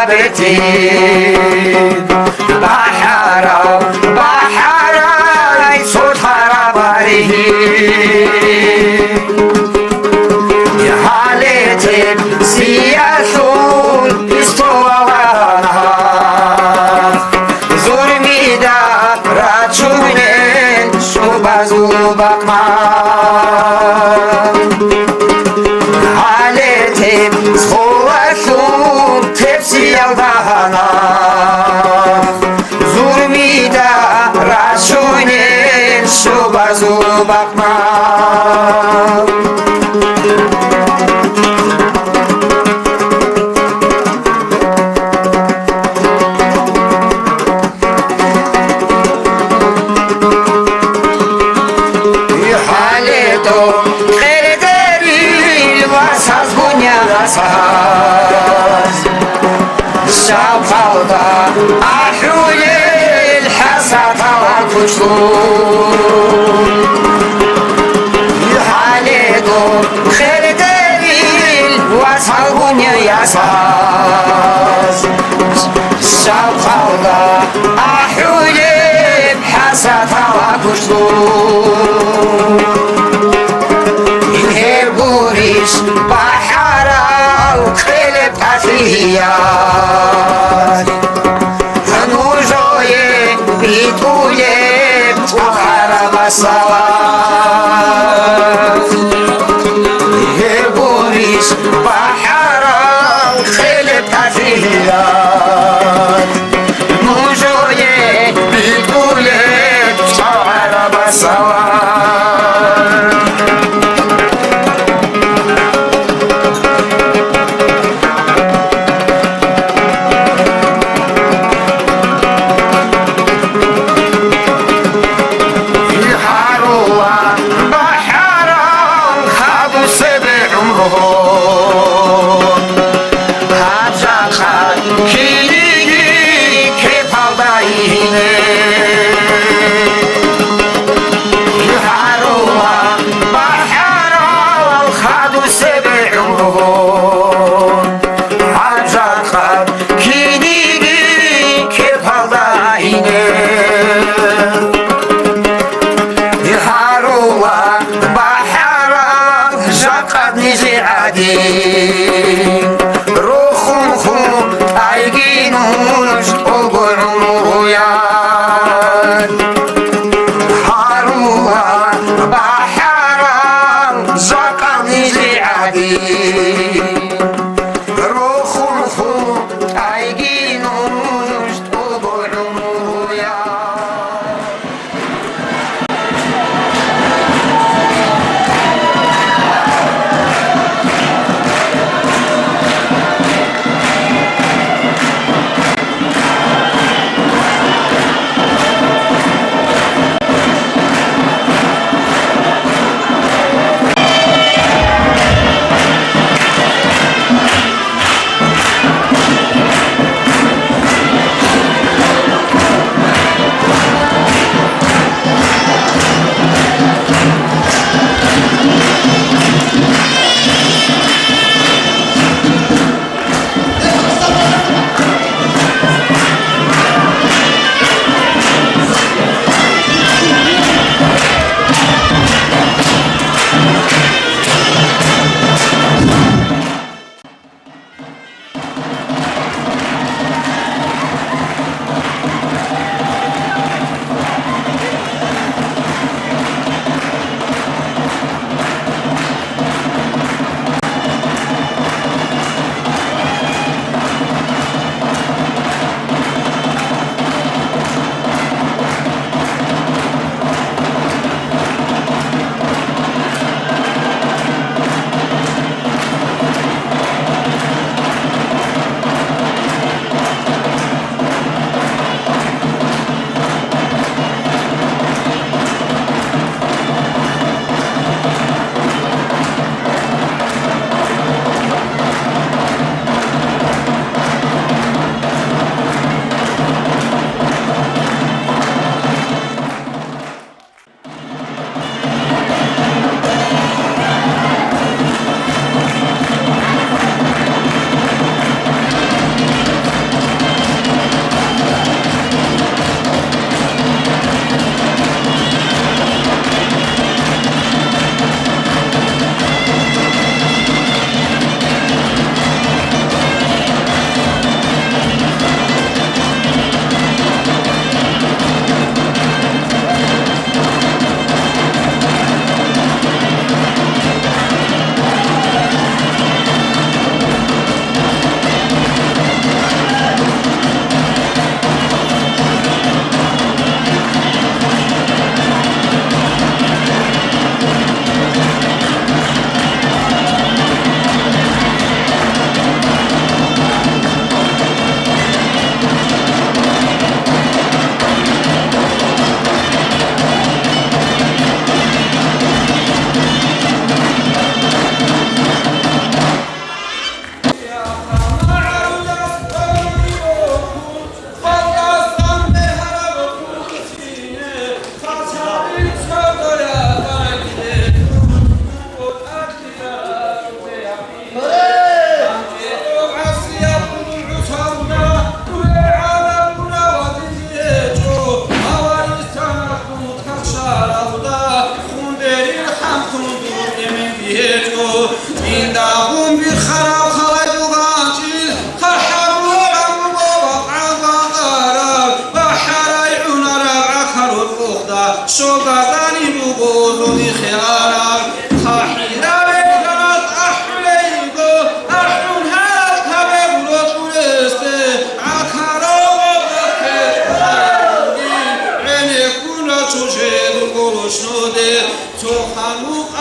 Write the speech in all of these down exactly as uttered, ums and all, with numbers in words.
Бетин бахӀарав, бахӀарай цолъараб баригьи. Гьале теб сиялъул истолалана, зурмида рачунел шубазул бакъман. Гьале теб схолалъул тепсиялда гьана, зурмида рачунел шубазул бакъман. ХӀалетӀо къердерил васазгун ясаз, шавхъалда ахӀулел хӀасатала кучлу. ХӀалетӀо къердерил васазгун ясаз, шавхъалда ахӀулеб хӀасатала кушлу. Гьеб гурищ бахӀарал къелеб тӀатӀият, нужее битӀулеб чӀухӀараб масала. Гьеб гурищ бахӀарал къелеб тӀатӀият, нужее битӀулеб чӀухӀараб масала. ХӀарула бахӀарал хадусебе гӀумру, гьаб жакъа киниги кепалда ине. ХӀарула бахӀарал хадусебе гӀумру, гьаб жакъа киниги кепалда ине. Гьарула бахӀарал жакъа нижи гӀадин, рухун хутӀайги нуж тӀолго гӀумруян. Гьарула бахӀарал жакъа нижи гӀадин, рухун хутӀайги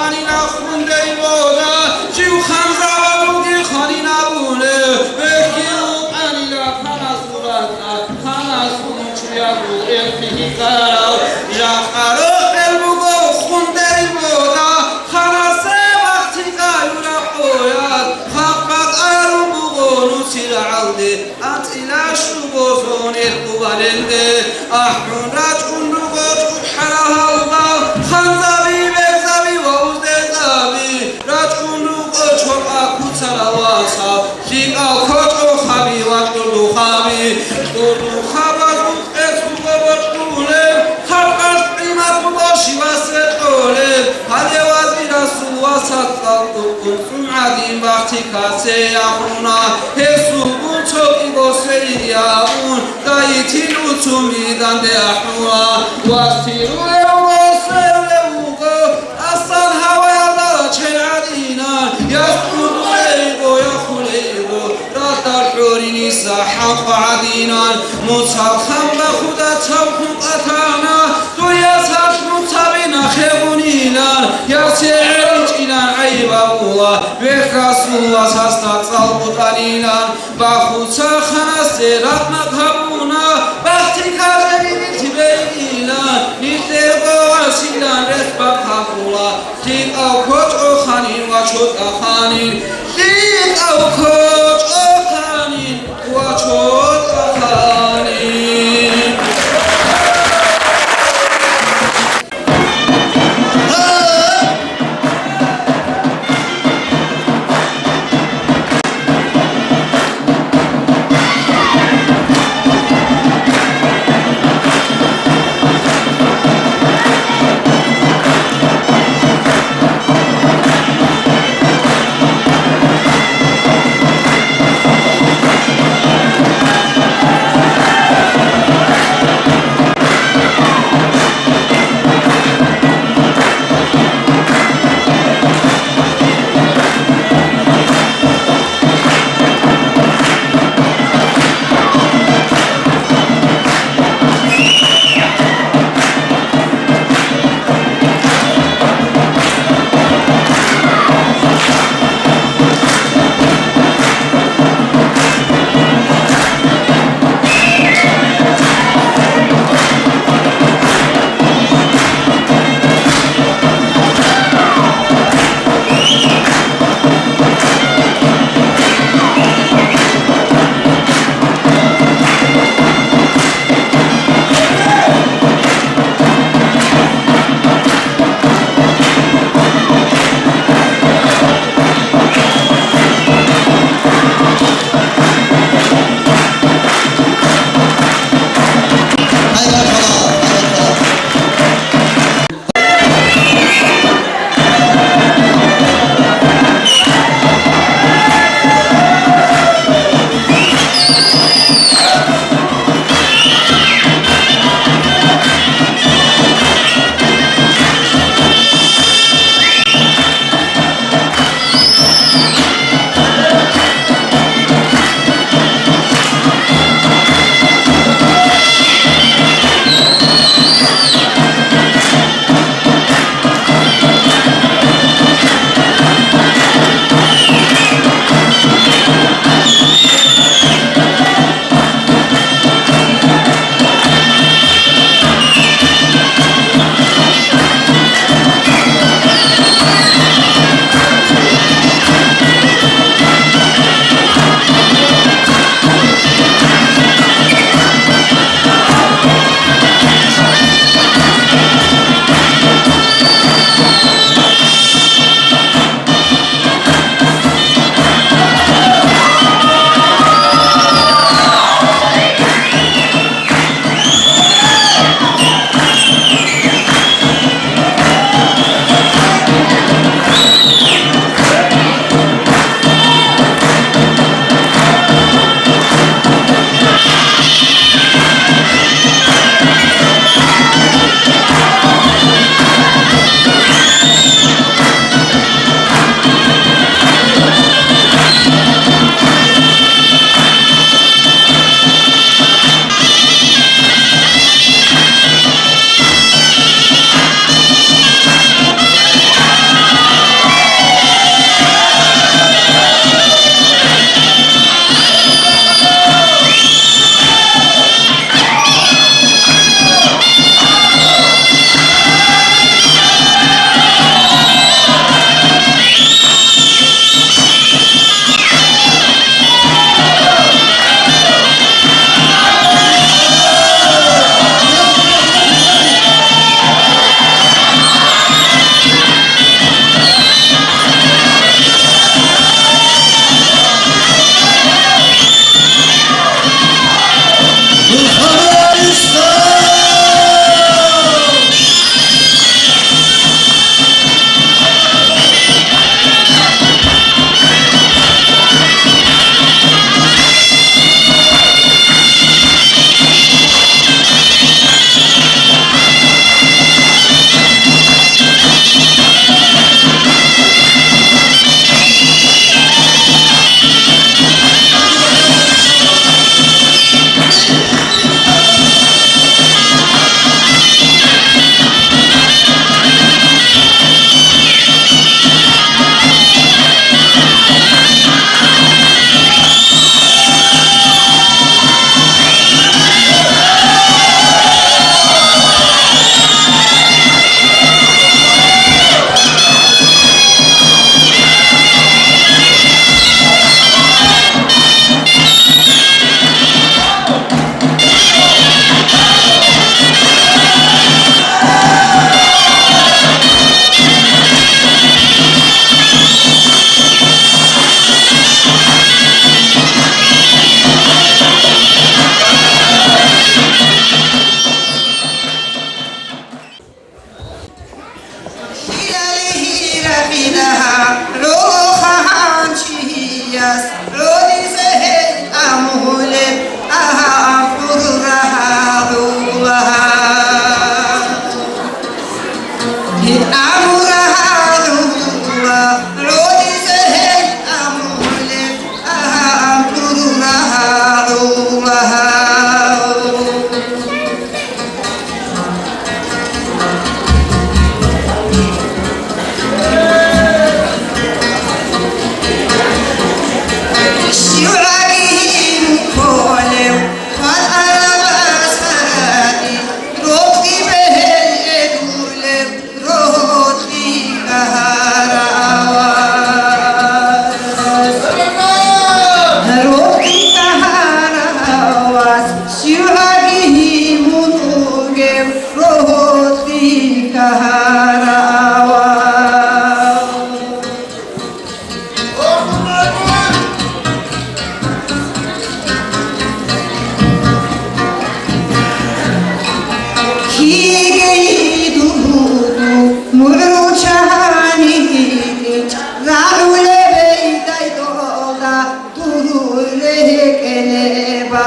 Ханина хундай бода, жив ханзавалуги ханина буне, вехил ханина ханас урата, ханас унчуягу элхи гьикъарал, жакъаро хел буго хундай бода, ханасе бахти каюра къоял, хакъ бакъару буго нусил гӀалде. АнцӀила щуго зонир къубалелде, ахӀун рачӀун руго чӀухӀарал гьалда, ханзаби, бегьзаби ва уздезаби, рачӀун руго чорхъа куцарал васал, лъикӀал кочӀохаби ва кьурдухаби, кьурдухабазул къец буго борчӀулеб, хабкъалъ къимат буго щивасе кьолеб, гьале вази расул васас кьалкӀукӀун. ГӀадин бахти касе яхуна, гьесулгун цо кӀиго сверияун, дайитил уцумиданде ахӀула, вастирулев вуго, сверулев вуго, асан гьаваялда рачел гӀадинан, яскӀурулейго, яхулейго, радал хӀориниса хӀакъ гӀадинан, муцал ханба худа цавхун къатана, дуе сахлъун цабина хегъунилан, ясе гӀеричӀилан гӀайиб абула, вехь расул васасда цӀал бутӀанилан, бахуца ханасде ракъмакъ гьабуна, бахти калъе бигьилъи бейилан, нилъерго василан рехбахъ гьабула, лъикӀав кочӀоханин ва чотӀаханин, лъикӀав кочӀоханин.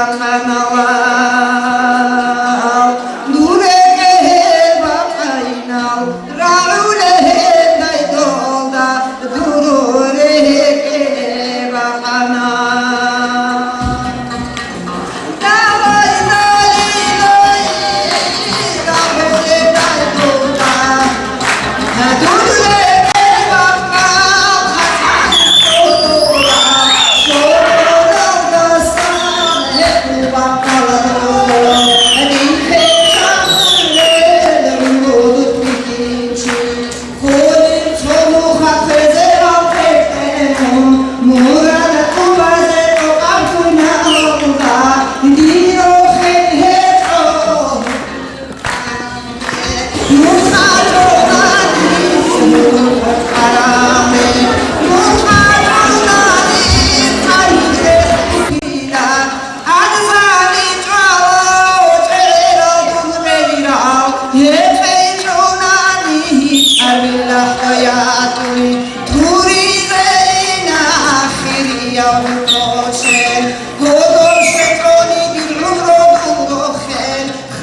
Каналал, дуреге бакъайнал, рагӀуле гьеб гьайдолда, дуруреге бакъана.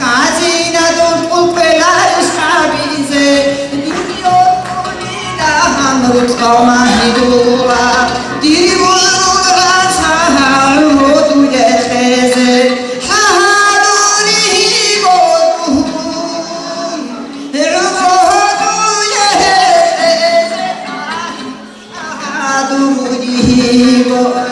Хазинадул кӀулкӀвеларищ гьабизе, дунъя хъулила гьанру цӀалмагьидула, дир гӀурул гӀаса гьаргьудуе хезе, гьадури гьибодугьун, гӀургьудуе хезе, гьадури гьибодугьун.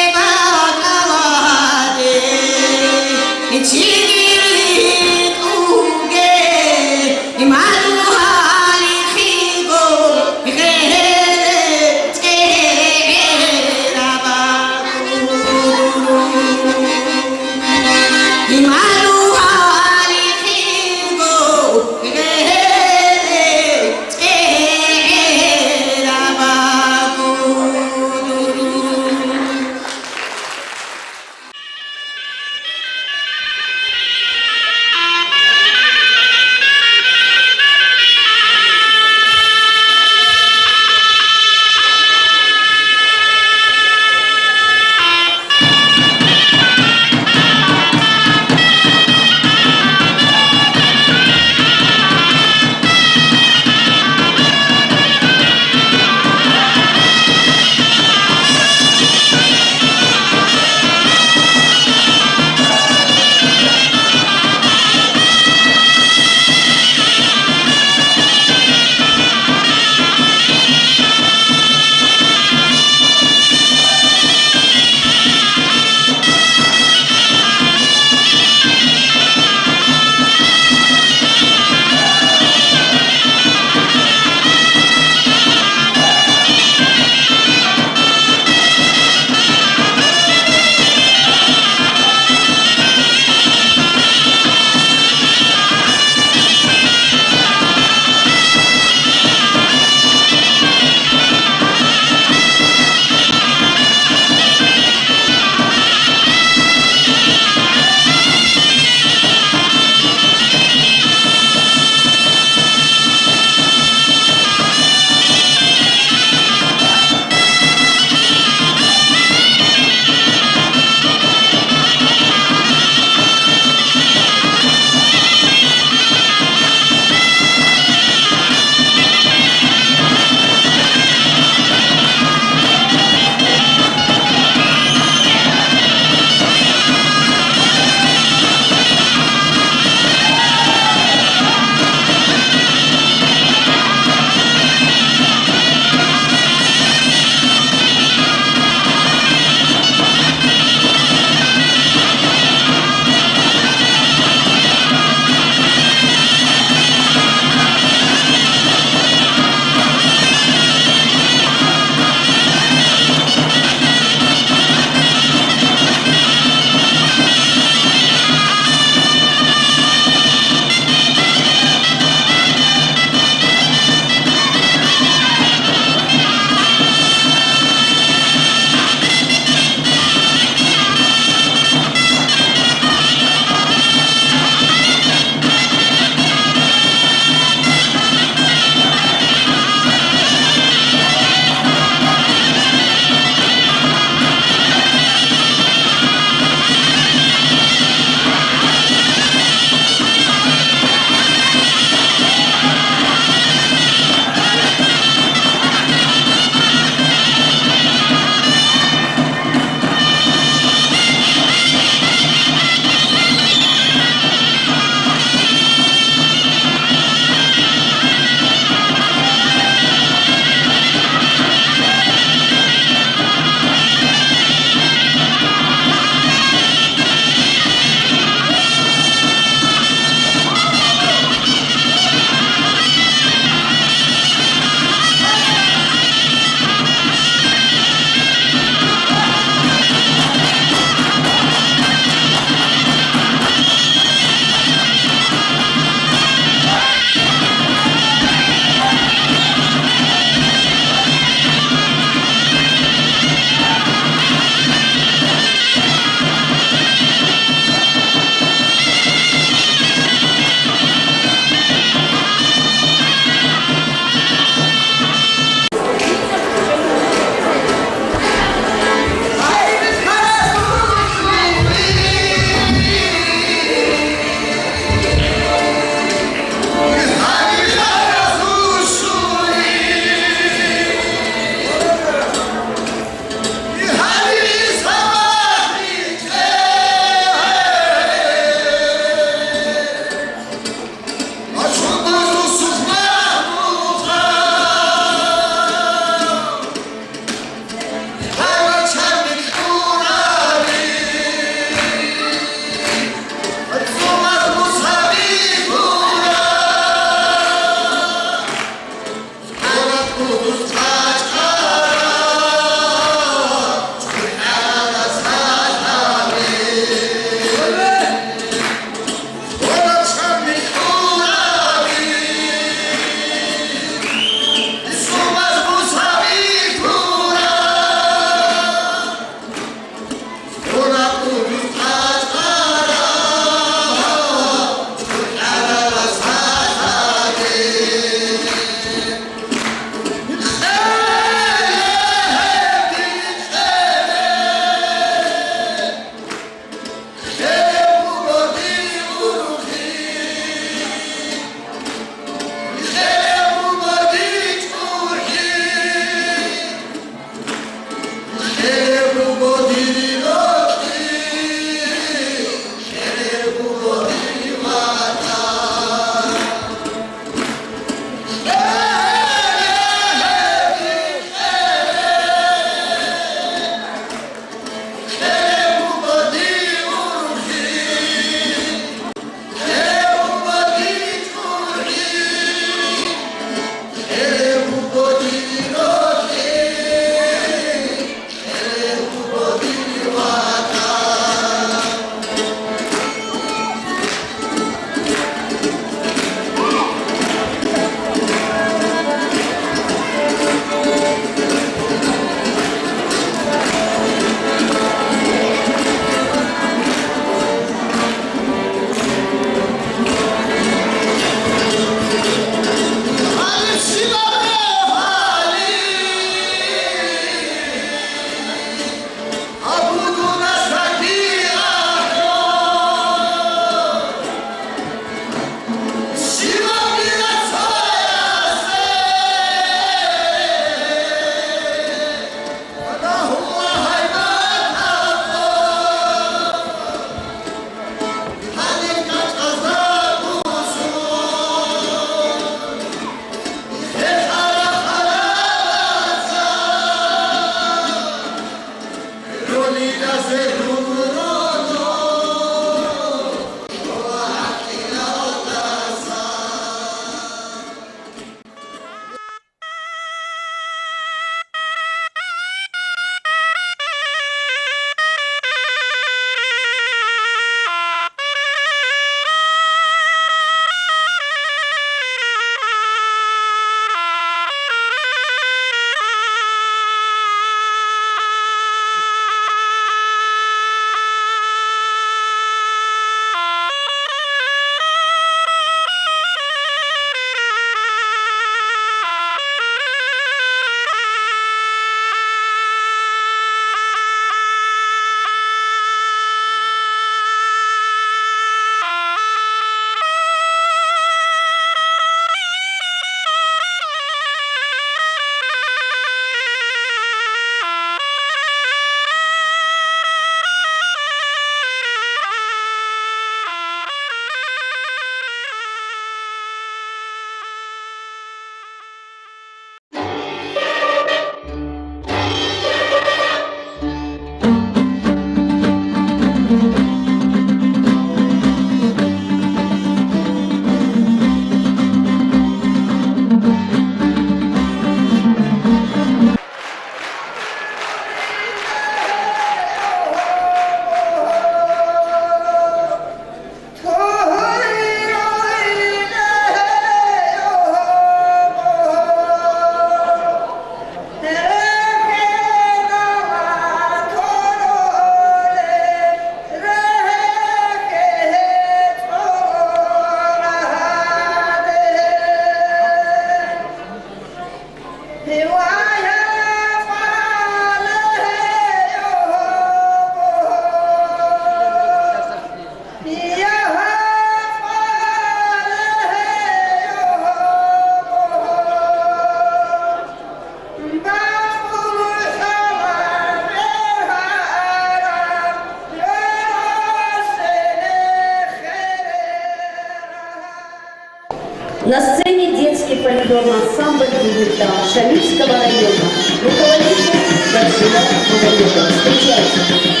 На сцене детский фольклорный ансамбль «Дигиртан» Шамильского района. Руководитель Габзилат Магомедов. Встречайте.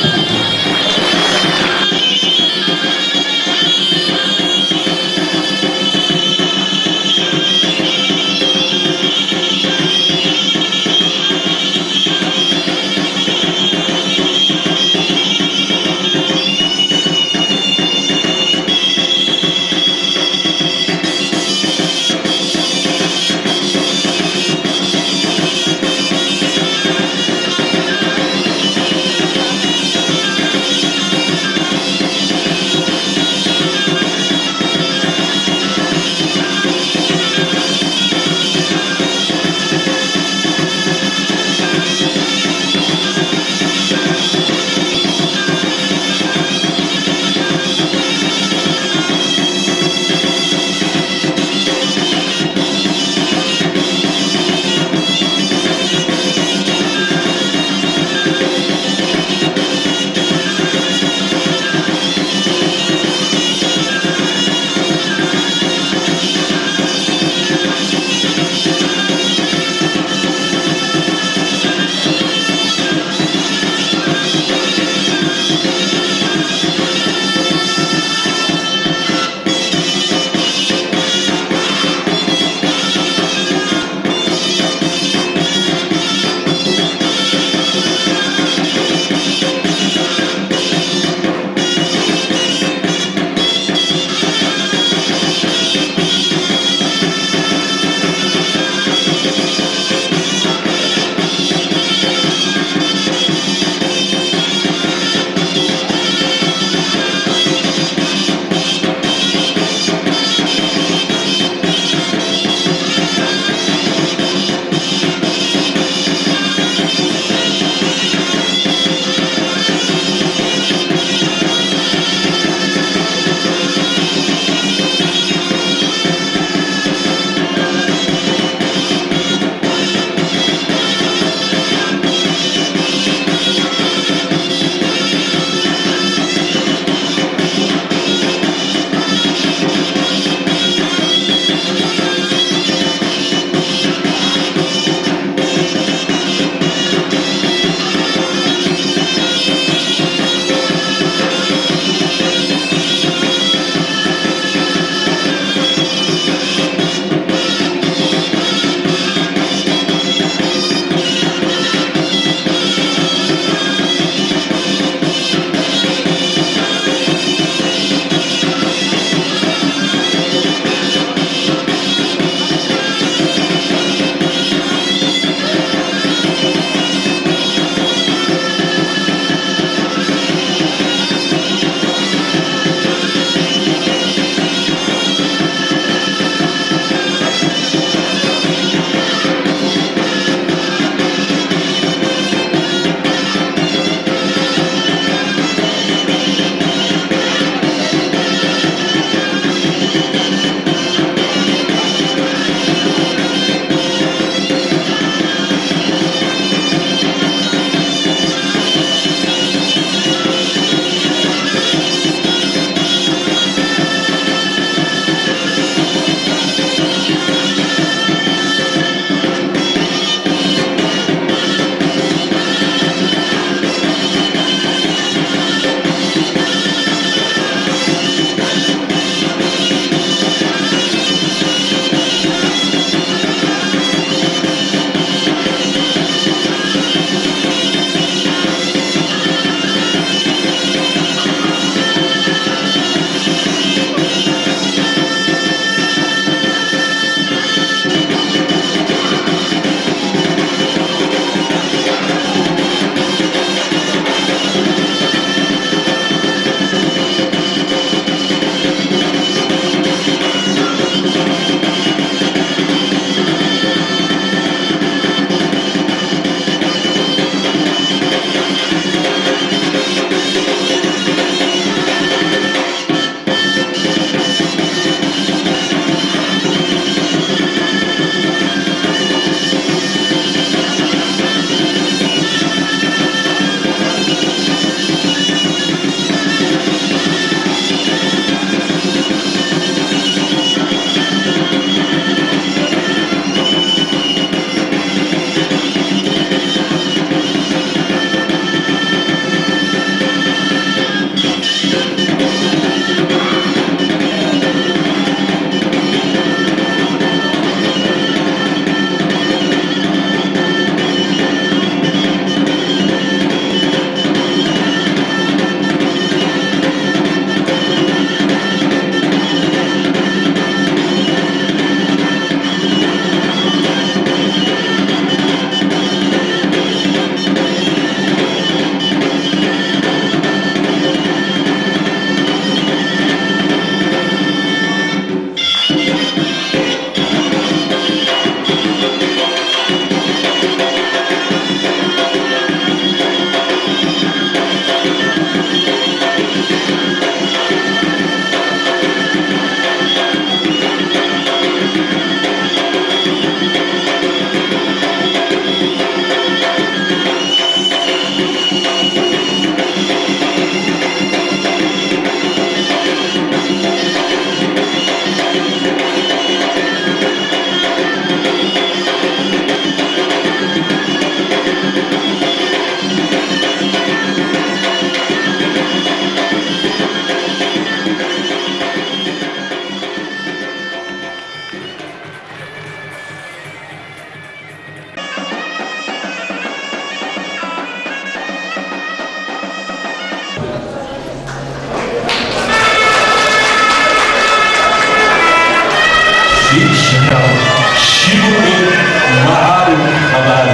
МагӀарул хабар.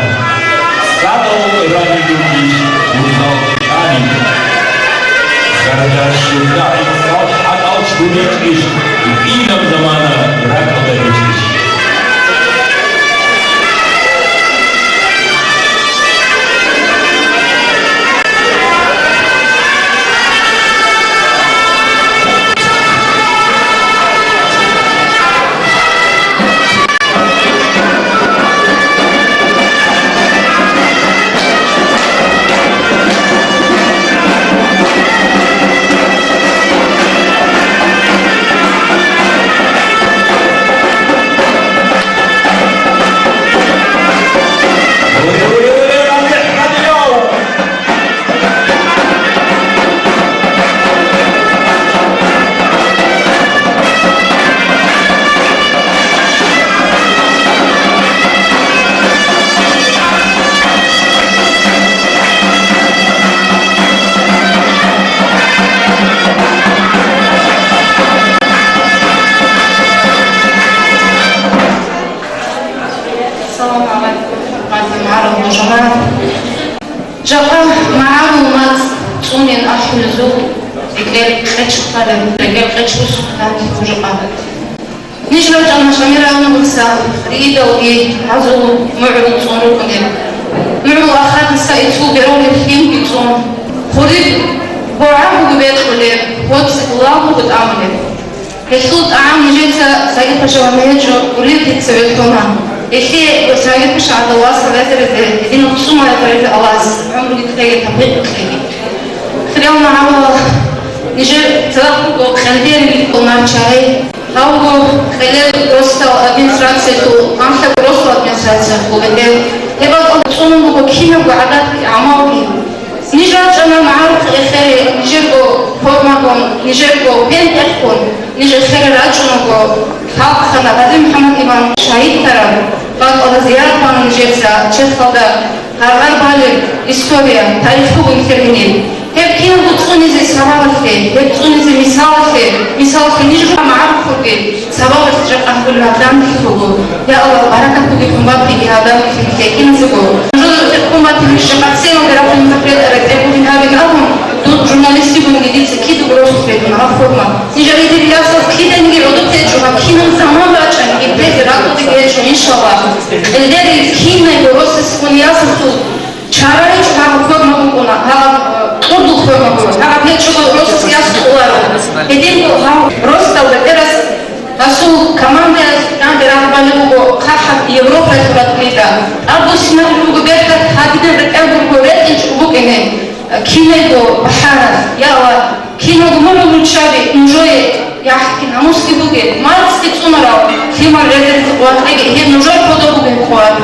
Цадахъ рани дугищ гьурзал тани. Хардаш шурда гӀицӀал хӀакъал чурикьищ, гьитӀинаб замана ракӀалда гьечӀищ. Салам алейкум, гьадин гьарун жамагӀат. Жакъа магӀарул мацӀ цӀунин ахӀулезул рекӀел къеч хъалеб, рекӀел къеч русухъ данде хужухъа. Ниж рачӀана Шамир Алнугуца риидалги гьазул мугӀрул цӀун рукӀунеб. МугӀрул ахадиса ицул беролеб лъимги цӀун, хуриб богӀа буго бекьулеб, гьоцӀи гьулал буго тӀамулеб. Гьелъул тӀагӀам нижеца Сагид-Паша вагьичӀо, гуреб дица вехьуна. Гьелъие Сагид-Паша гӀадал вас гӀезаризе, гьединал цӀумал гӀезаризе Аллагьас гӀумруги кьеги, тавфикъги кьеги. Хириял магӀарулал, нижер цадахъ буго къелдерил кӀолнар чагӀи, гьав буго къелел росдал администрациялъул, анлъабго росдал администрациялъул гьеб. Гьеб бакӀалда цӀунун буго кинабго гӀадатги, гӀамалги. Ниж рачӀана магӀарухъ эхере, нижерго формагун, нижерго пен тӀехун, ниж эхере рачӀунаго, халкъ хана Гъази МухӀаммад имам шагьидлъараб бакӀалда зиярат бана нижеца черхалда гьаргӀар балеб история, тарих буго нилъер гьениб. Гьеб киналго цӀунизе сабабалъе, гьеб цӀунизе мисалалъе, мисалалъе ниж магӀарухъ ругел. Сабабалъ жакъа гьабулеб гьаб данделъи буго. Я Аллагь, баракат бугеб хӀумбатиги гьаб данделъи нилъее киназего. Нужеда цӀехун батилищ жакъа сценалде рахъун запрет ретӀел бугин гьабин абун, дун журналист йигунги дица кидаго росулъ бегьун гьаб форма. Нижер гьединлъидал киданиги гӀодоб течӀо, гьаб кинаб заман бачӀаниги, гьеб тезе ракӀалдеги гьечӀо, иншаллагь. Гьелдери кинайго росасгун ясалъул Чара гьечӀо гьаб форма букӀуна, гьаб, э, кьурдул форма буго. Гьаб гьечӀого росас яс кьоларо. Гьединго гьав росдал бетӀерас гьасул командаялъ данде рагъ балеб буго хъахӀаб Европаялъул батулида. Абу синагӀ буго бертат гьадинаб рекӀел буго ретӀинчӀого букӀине, э, кинайго бахӀарас. Я Аллагь, киналго мугӀрул руччаби нужее яхӀги намусги бугеб, мацӀги цӀунарал, лъимал резеризе къватӀеги, гьеб нужер кодоб бугеб къват.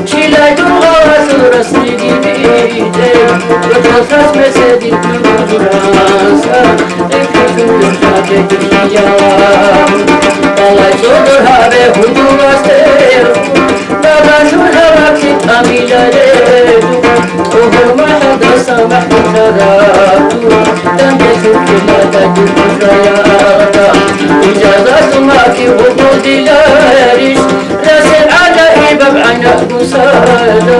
Чилай дугъалалъул расниги битӀе, рокъалъас меседин нур гуранса, рекъезул рухӀаде дунияла. Балай цодор гьабе гьудулас терху, бага нур гьаваблъи тӀамилареду, огьор махӀалдаса махӀ гьунтарабду, данде духъиналда дур гужаялда. Ижазалъумаги гъугъул диларищ, Расел гӀадаибаб гӀанаб бусада,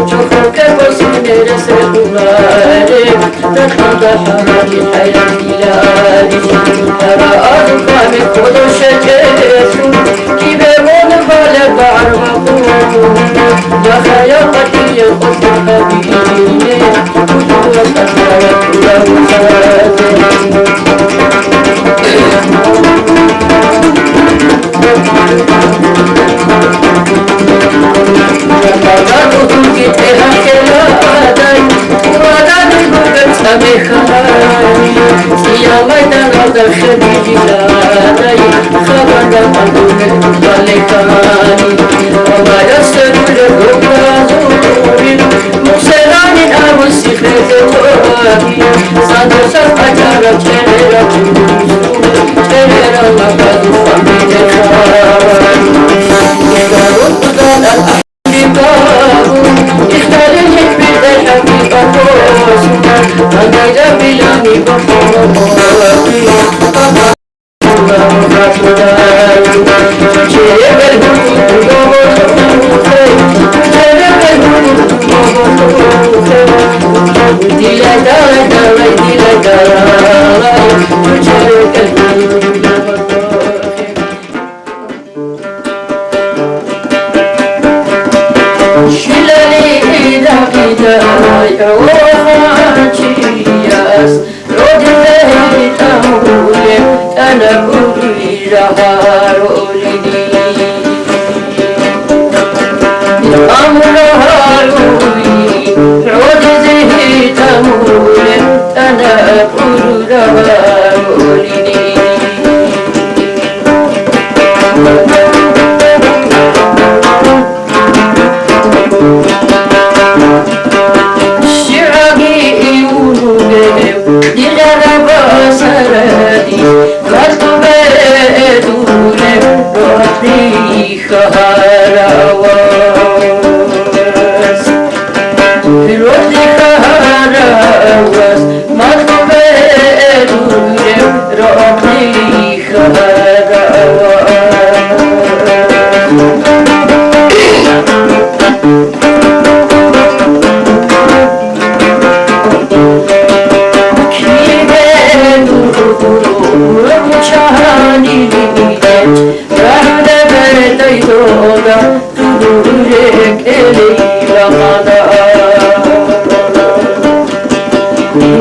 чохор кепосине рес рекъунаре, ракьалда хӀарали хӀайран иларищ. Гьара азукъами кодо щечӀелъул, кибе гъону балеб багӀармахъун, яхъа-яхъа дие къотӀа гьабине.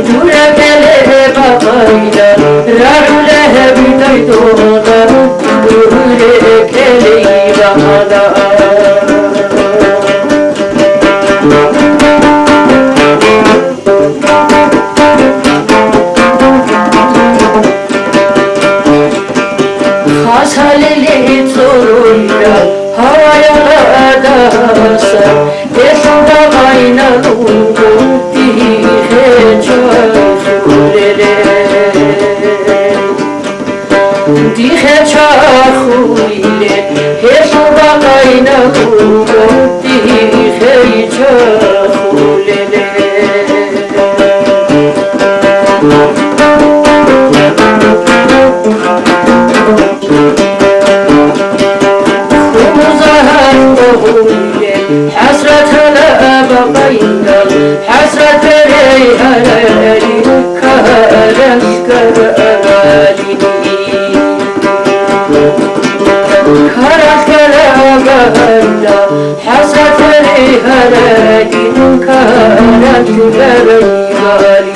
Дур рекӀеле бакъайда, рагӀулеб тӀайдуда, дур рекӀелей бакъала. Хасалили цӀуруйда гьаваялдаса, гьелъул бакъайна руго дихъе чахулеле. Дихъе чахулеле, гьелъул бакъайна руго дихъе чахулеле. ХӀасратала бакъайда, хӀасрат берей гьарай, каралъ карабали. Каралъ карабала, хӀасрат берей гьарай, каралъ карабали.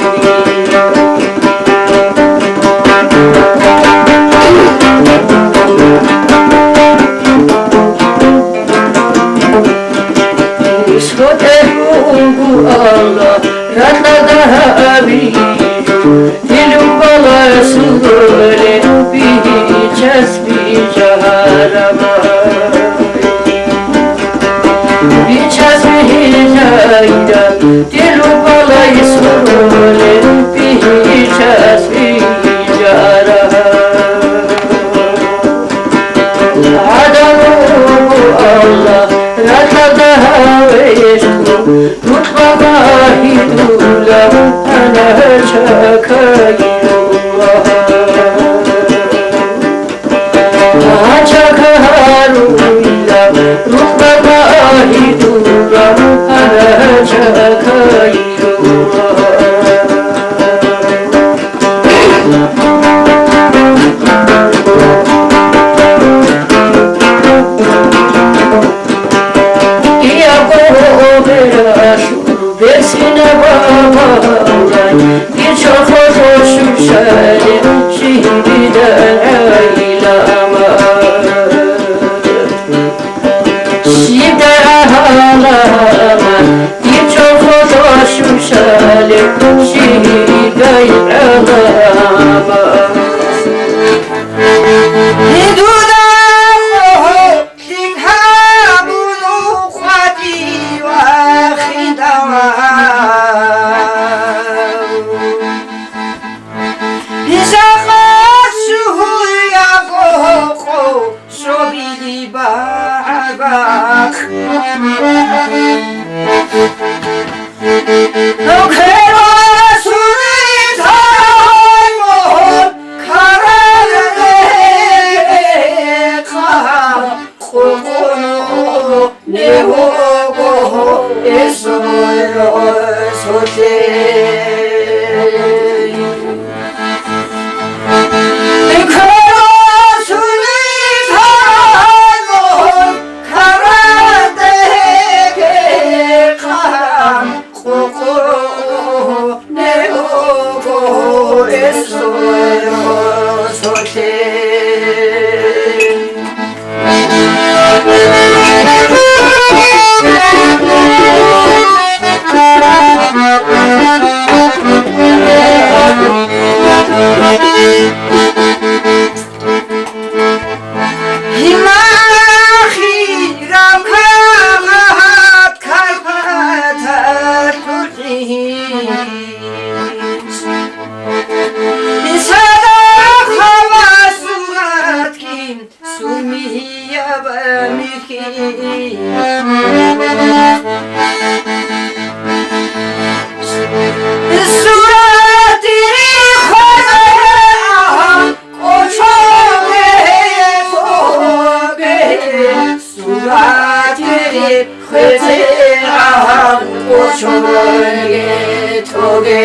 СотӀерун буго Аллагь ракьалда гьабизе, дилъ балай сурулеб бичасби жагьараб. Бичасби жагьараб, дилъ балай сурулеб бичасби жагьараб. ГӀадамал Аллагь ракьалда гьавешлъун, рукъа багьидула, гьанже чакайила. Гьанже чакайила, рукъа багьидула, гьанже чакайила. Диего бералъур берцинаб бабалай, дир чорхолъ щущалеб жиндида гӀайламат. Щибдай гӀаламат, дир чорхолъ щущалеб щибдай гӀаламат. Гьедуда хъо лъикӀ гьабун ухъвади вахидава. Жакъа чугьуяго къо Шобили багӀарбахъ. Нукерасуни таймон карарекъа къукъуну. Нигьуго эсул росулъе. Кверасуни тарагун карадеге хъан къукъу. Нигьуго эсул росулъе. Сурмияб михьи. Суратири хвезегӀан кӀочоге тоге. Суратири хвезегӀан кӀочоге тоге.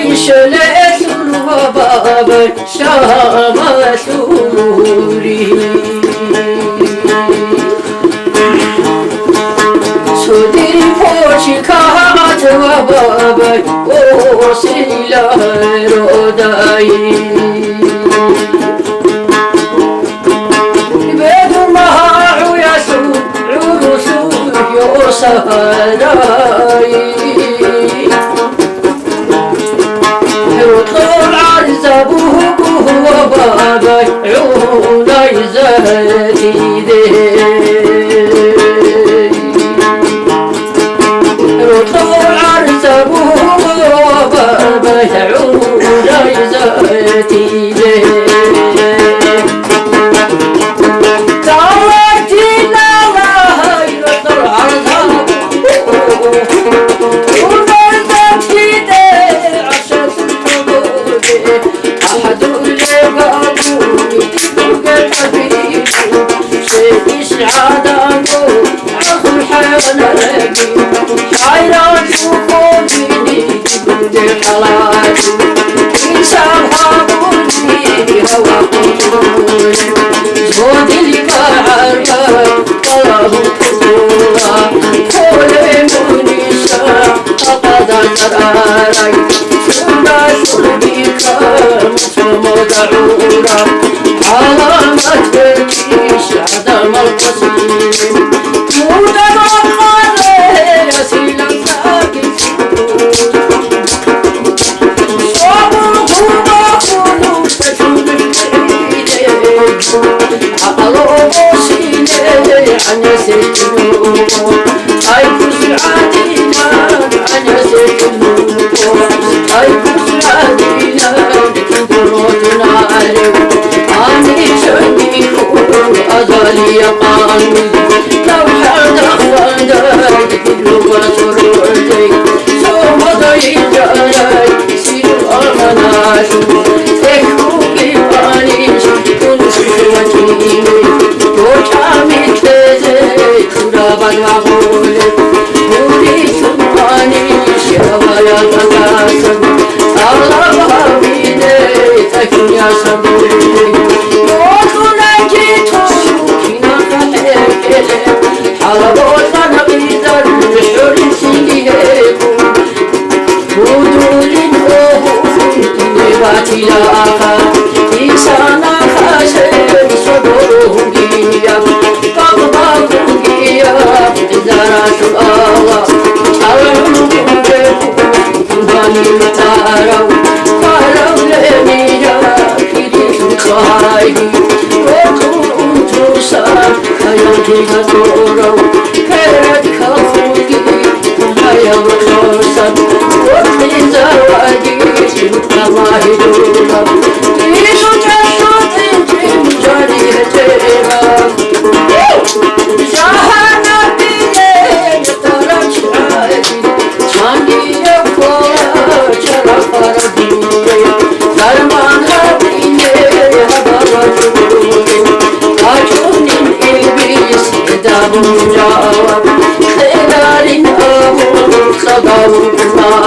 Сумудайшалъул ва бабай шамалъури. Цо дир почкат ва бабай осилародай. Бедун магӀуялъул гӀурусул йосарай. Рокьол гӀарзабугу ва бабай гӀунай затиде. Рокьол гӀарзабугу ва бабай гӀунай затиде.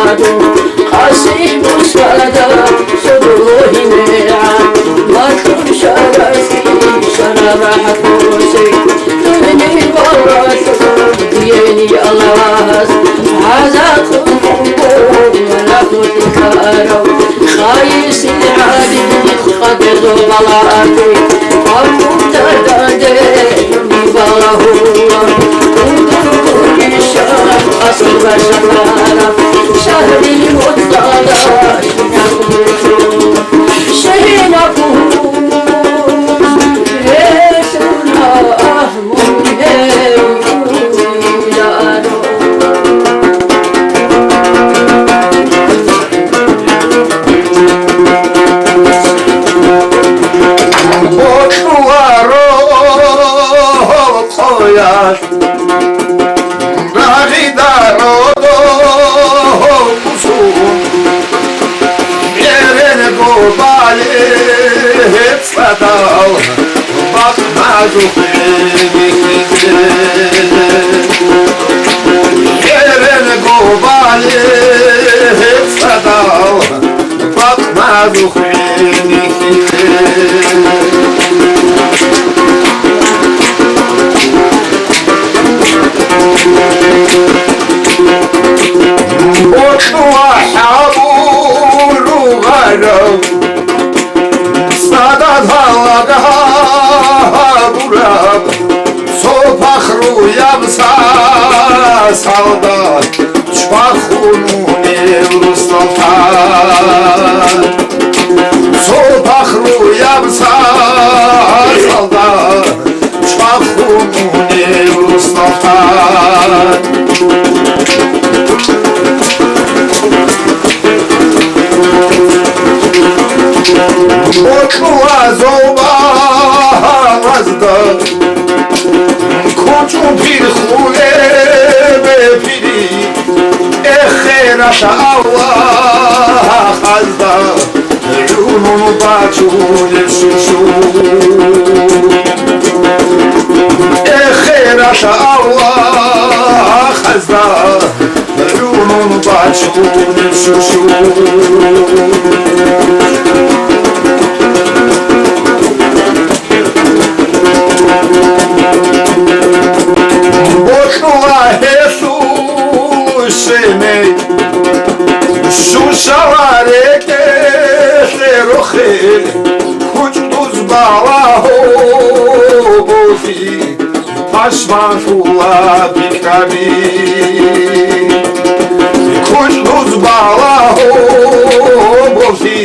Къасим Мусада содоло гьимегӀан, малъун шарасги шараб рахӀат буси, дугьни балалъун диени Аллагьас гӀазаб хъумхъумго малъун тарав, хайисил гӀадин къадезо балагьи, гьабун дарданде балагьула. Бокьуларо къоялъ рагъидаро дов кусун, беренго балеб цӀадал бакъ назухъе бихьизе. Беренго балеб цӀадал бакъ назухъе бихьизе. Бокьула хӀабуру гъарав, цадахъ гьалаг гьабураб, цо пахруяб сасалда чвахун унев русалда. Цо пахруяб сасалда чвахун унев русалда. Бокьула зобалазда кучӀун пирхулеб пири, эхералъ Аллагьазда гӀунун бачунеб шушу. Эхералъ Аллагьазда гӀунун бачунеб шушу. Бокьула гьелъул щемей, шушала рекӀелъе рохел, кучӀдуз балагьо болъи, пашманлъула пикраби. КучӀдуз балагьо болъи,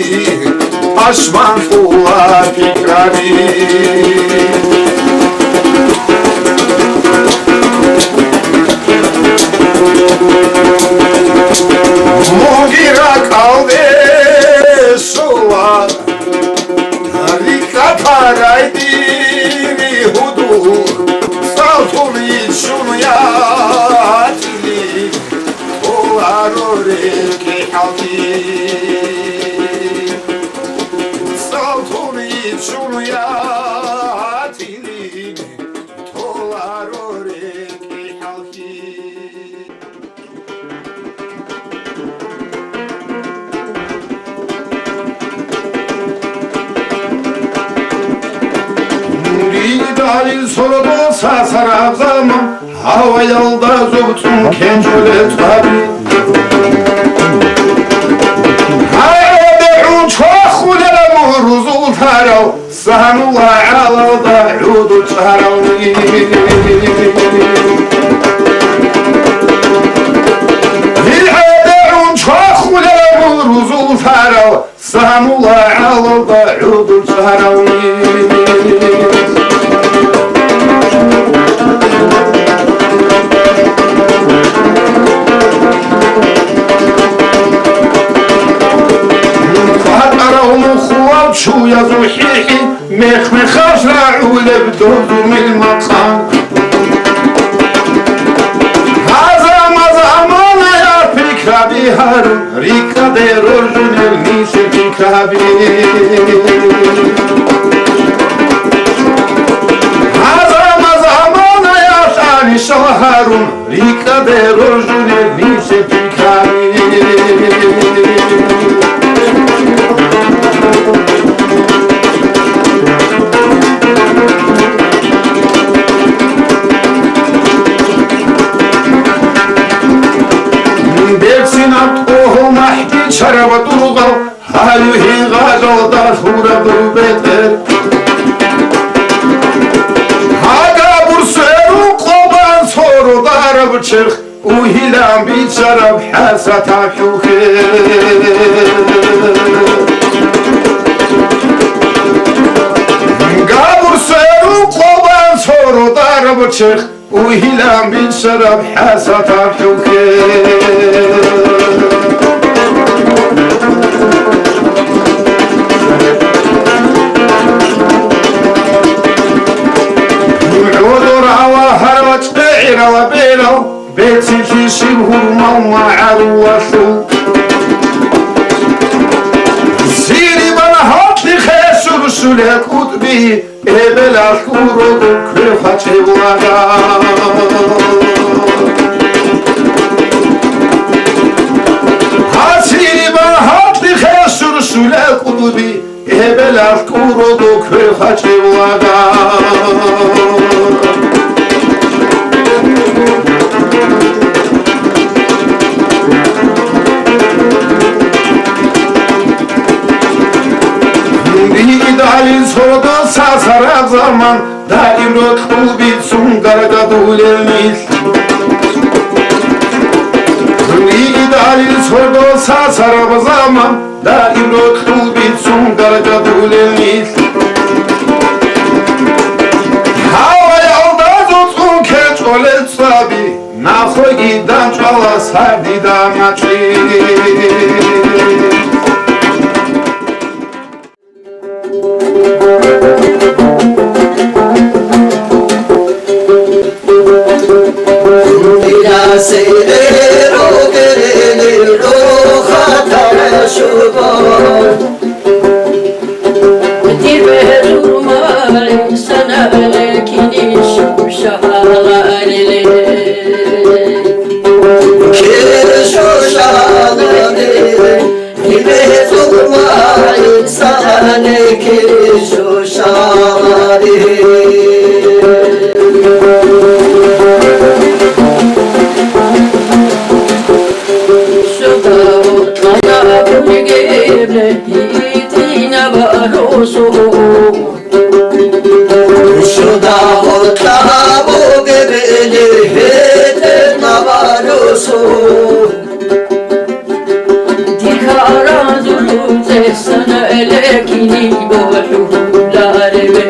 пашманлъула пикраби. Мугьи ракӀалде щола рикӀкӀад парай дири гьудул, цӀалтун йичӀун ятилин толаро рекӀкӀи хӀалтӀи. ЦӀалтун йичӀун ятилин толаро рекӀкӀи хӀалтӀи. Муридалил сордо сасараб заман, гьаваялда зубцӀун кенчӀолел тӀаби. Гьай, бегӀун чвахулел мурузул тарал, Сагьанулла гӀалалда гӀодор чӀарални. ГьигӀа бегӀун чвахулел мурузул тарал, Сагьанулла гӀалалда гӀодор чӀарални. КъватӀарав мухъулав чуязул хӀихӀи, мех-мехалъ рагӀулеб дозумил макъам. Гьазамаз аманаяб пикраби гьарун, рикӀкӀаде роржунел нилъер пикраби. Гьазамаз аманаяб гьанишал гьарун, рикӀкӀаде роржунел нилъер пикраби. Шараб тӀургъал гьалу гьигъалалда лъураб дур бетӀер. Гьагаб урсуе рукъобан цо родараб черх, угьилан бичӀчӀараб хӀасатаб хӀухье. Гьагаб урсуе рукъобан цо родараб черх, угьилан бичӀчӀараб хӀасатаб хӀухье. ГӀодорала гьарвачӀ гӀирала берал, бецилъи щиб гьурмал магӀарулалъул. Сирибан гьалкьихъе щурщулеб кӀутӀби, эбелалъ гурого квер хъвачӀеб лагъа. Гьасирибан гьалкьихъе щурщулеб кӀутӀби, эбелалъ гурого квер хъвачӀеб лагъа. Гьунди идалин сордо сасараб заман, даим рокьул бицун гаргадулел нилъ. Гьунди идалин сордо сасараб заман, даим рокьул бицун гаргадулел нилъ. Гьаваялда цӀуцӀун кечӀолел цӀаби, нахъеги данчӀвала сардида макьи. Щуда гъоркьа бугеб или гьетӀе набарусу. Дихъаразул цӀесан лекини бохӀуларебе.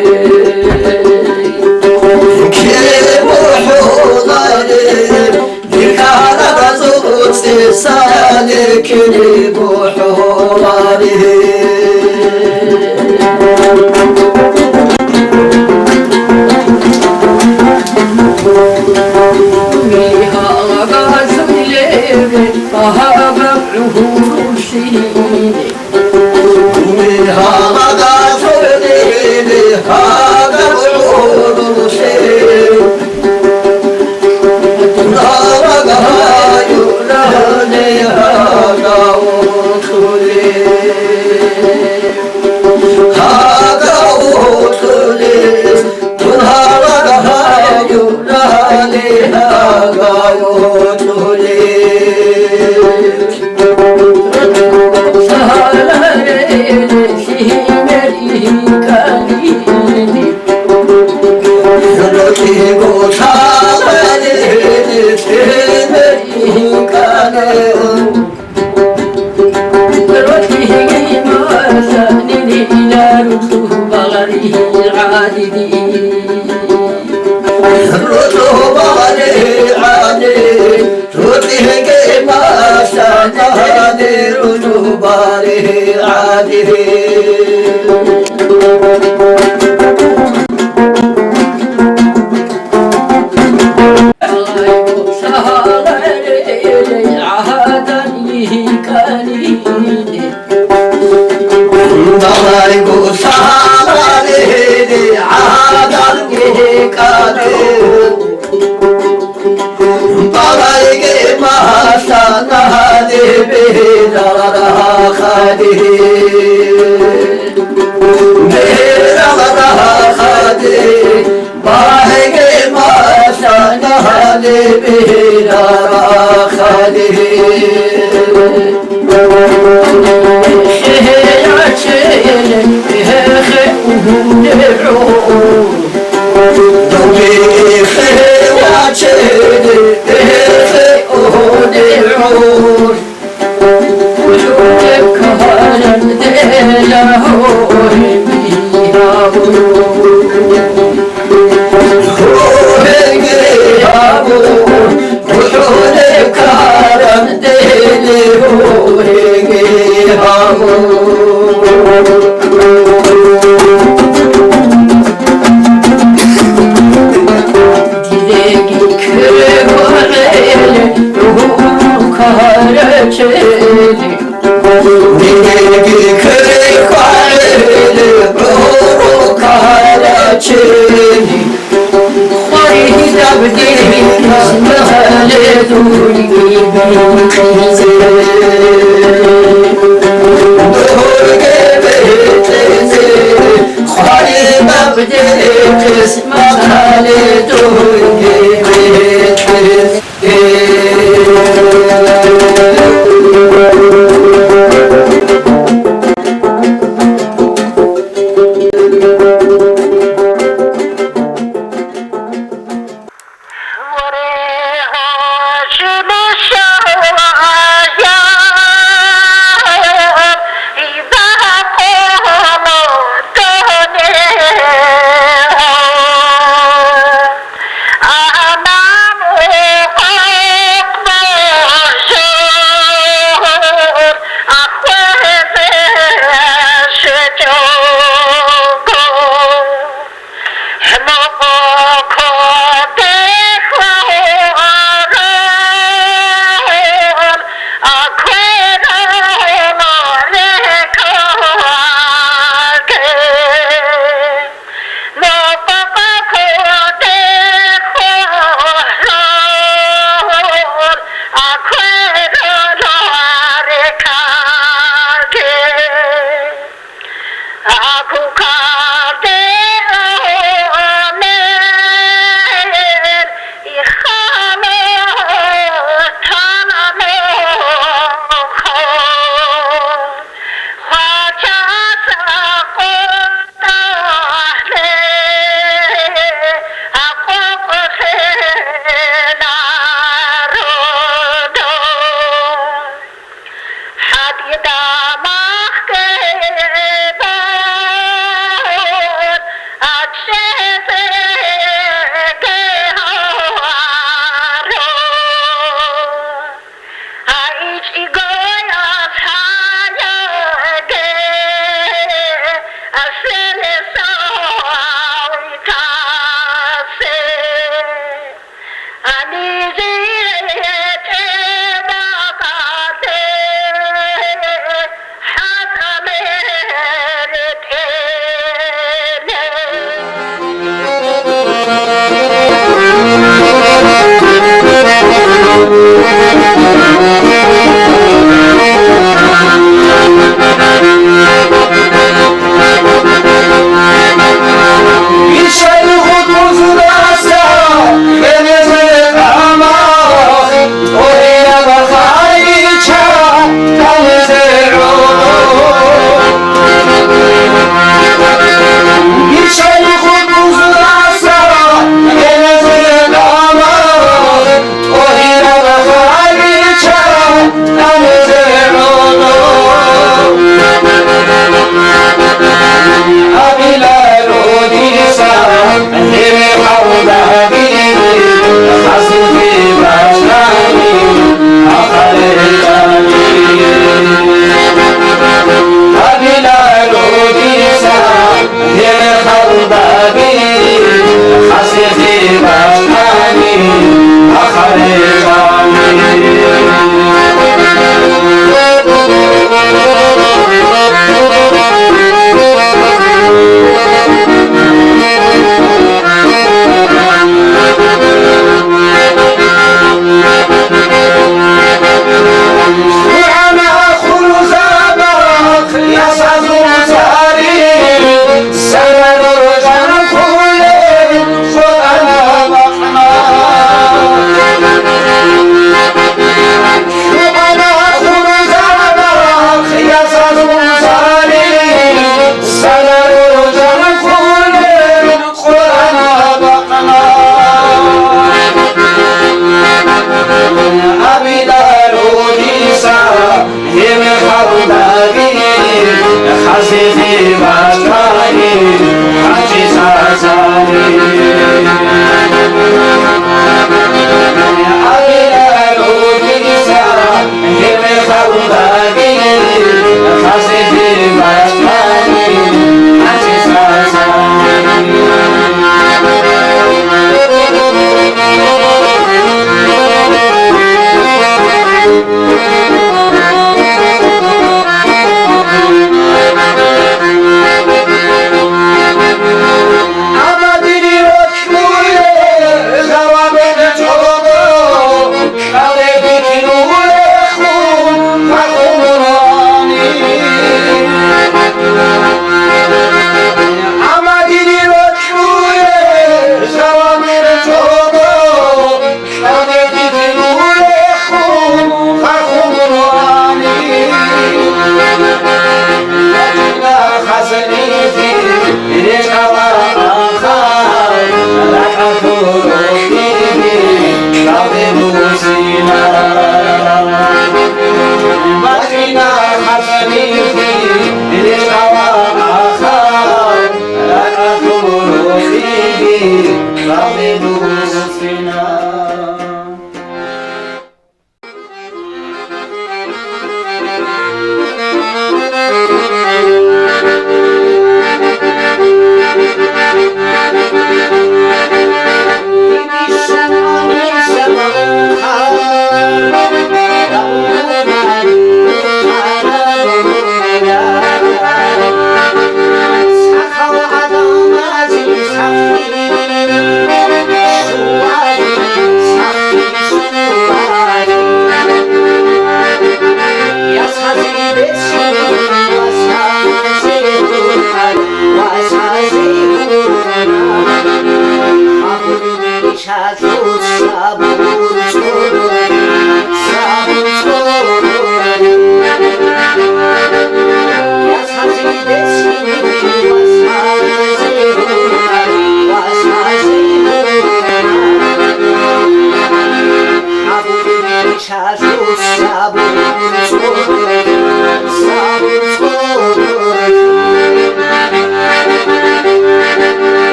Ке бохӀулареб? Дихъаразул цӀесаликине бухӀулари. Дуни гьалагъазулебе багьа гӀурущине. Дуни гьалагъазулебе багьа гӀурущине.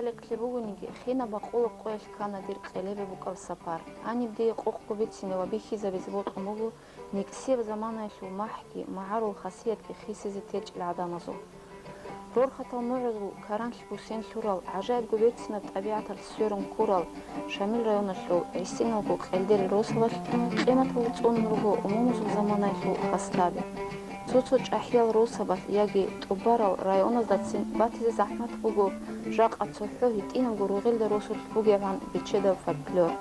Гьаликълъи бугониги, хинаб бакъулаб къоялъ ккана дир къелебе букӀараб сапар. Гьаниб дие къокъго бицине ва бихьизабизе бокьун буго никӀсияб заманаялъул махӀги, магӀарул хасиятги хисизе течӀел гӀадамазул. Рорхатал мугӀрузул каранлъи буссен лъурал, гӀажаибго берцинаб тӀабигӀаталъ сверун ккурал Шамил районалъул гӀисиналго къелдерил росабалъ къиматалда цӀунун руго умумузул заманаялъул хасдаби. Цо-цо чӀахӀиял росабалъ яги тӀубарал районаздацин батизе захӀмат буго жакъа цохӀо гьитӀинабго ругъелда росулъ бугебгӀан бечедаб фольклор.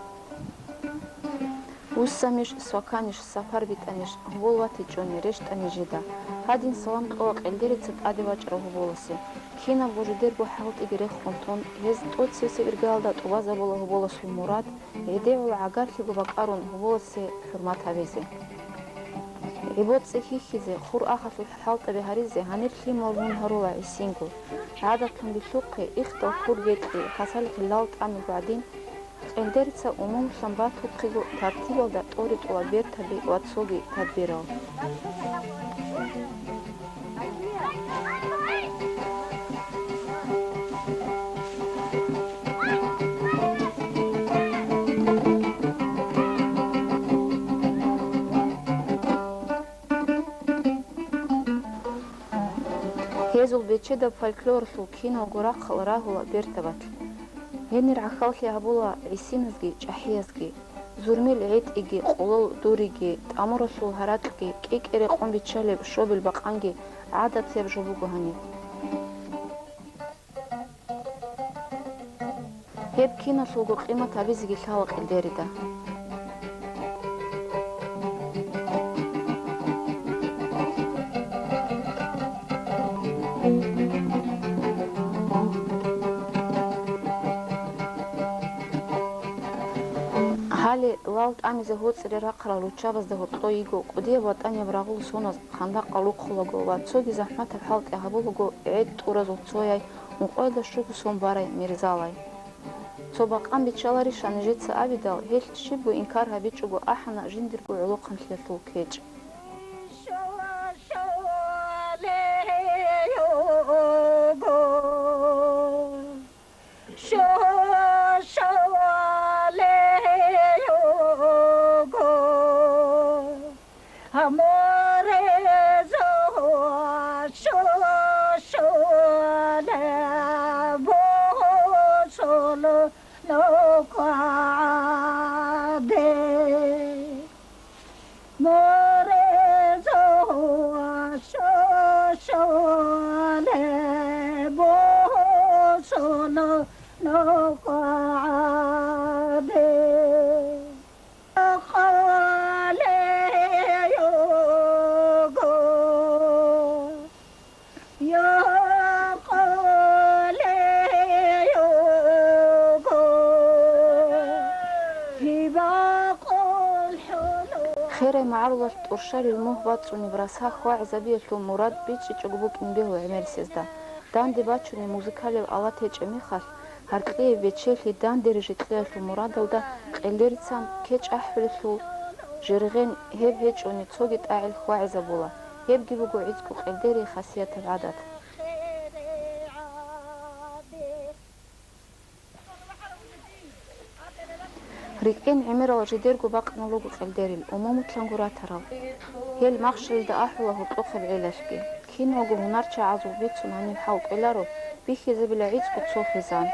Вуссамиш, сваканиш, сапар битӀаниш, гьобол ватичӀони рещтӀани жида. Гьадин салам кьола къелдерица тӀаде вачӀарав гьоболасе. Кинабго жидерго хӀалтӀиги рехун тун, гьез тӀоцебесеб иргаялда тӀубазабула гьоболасул мурад, гӀедегӀул гӀагарлъиго бакӀарун гьоболасе хӀурмат гьабизе. ГӀибоцӀи хьихьизе, хур ахалъулъ хӀалтӀаби гьаризе гьанир лъимал мун гьарула гӀисинго. ГӀадатлъун билъухъе, ихтал кур бекьи, хасалихъе лал тӀамиго гӀадин, къелдерица умумулъан батухъего тартибалда тӀоритӀула бертаби ва цоги тадбирал. Гьезул бечедаб фольклоралъул киналго рахъал рагьула бертабалъ. Гьенир гӀахьаллъи гьабула гӀисиназги чӀахӀиязги, зурмил гӀетӀиги, къолол дуриги, тӀамуралъул гьаракьги, кӀи-кӀи рекъон биччалеб щобил бакъанги гӀадатияб жо буго гьаниб. Гьеб киналъулго къимат гьабизеги лъала къелдерида. Гьале лал тӀамизе гьоцӀире рахъарал руччабазда гьоркьо йиго кӀудияб ватӀанияб рагъул соназ хандакъал рухъулаго ва цоги захӀматаб хӀалтӀи гьабулаго гӀед тӀуразул цояй ункъоялда щуго сон барай Мирзалай. Цо бакъан биччаларищ нижеца абидал, гьелъ щибго инкар гьабичӀого ахӀана жиндирго гӀолохъанлъиялъул кечӀ. Що-, щолеюго, гьаморезо що-, щоле босоло нокъаде. Морезо що-, щоле босоно нокъаде. Къалеюго, я къалеюго, гьибакъул хӀулу. Херай магӀарулалъ тӀурщарил мугь бацӀцӀунеб раса хьвагӀизабиялъул мурад бичӀчӀичӀого букӀине бегьула гӀемерисезда. Данде бачунеб музыкалил алат гьечӀеб мехалъ, гьаркьияб бечелъи данде рижи кьеялъул мурадалда къелдерицан кечӀ ахӀулелъул жиргъен гьеб гьечӀони цоги тӀагӀел хьвагӀизабула, гьебги буго гӀицӀго къелдерие хасиятаб гӀадат. РикӀкӀен гӀемерал жидерго бакънал руго къелдерил, умумулъанго ратарал. Гьел махщелда ахӀула гьоркьохъеб гӀелалъги. Киналго гьунарчагӀазул бицун гьаниб хӀал кӀвеларо, бихьизабила гӀицӀго цо хизан.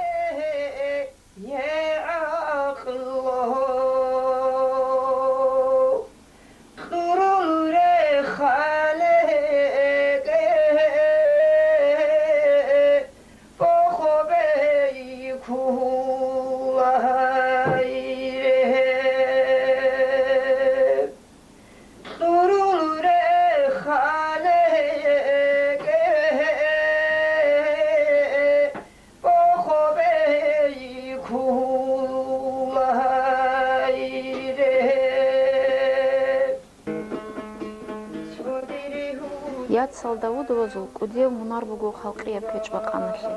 Яцал Давудовазул кӀудияв гьунар буго халкъияб кечӀ бакъаналъе.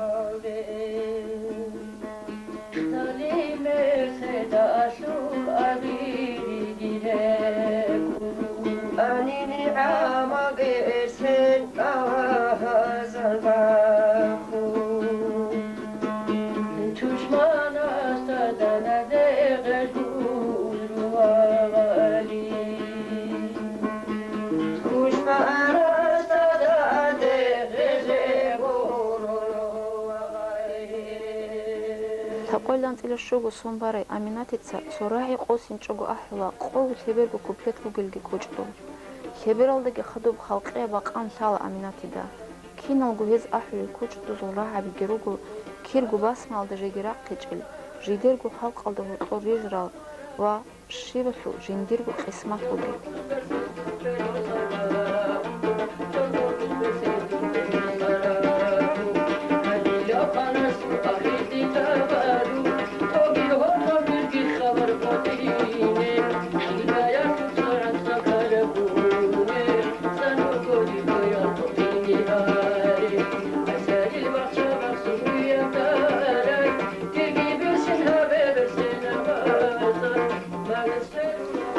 Цо къоялда анцӀила щуго сон барай Аминатица цо рагӀи къосинчӀого ахӀула, къого лъеберго куплет бугелги кӀочӀго. Лъебералдаги хадуб халкъияб бакъан лъала Аминатида. Киналго гьез ахӀулел кучӀдузул рагӀабиги руго, кирго басмалда жеги рахъичӀел, жидерго халкъалда гьоркьор рижарал ва щибалъул жиндирго къисмат бугеб.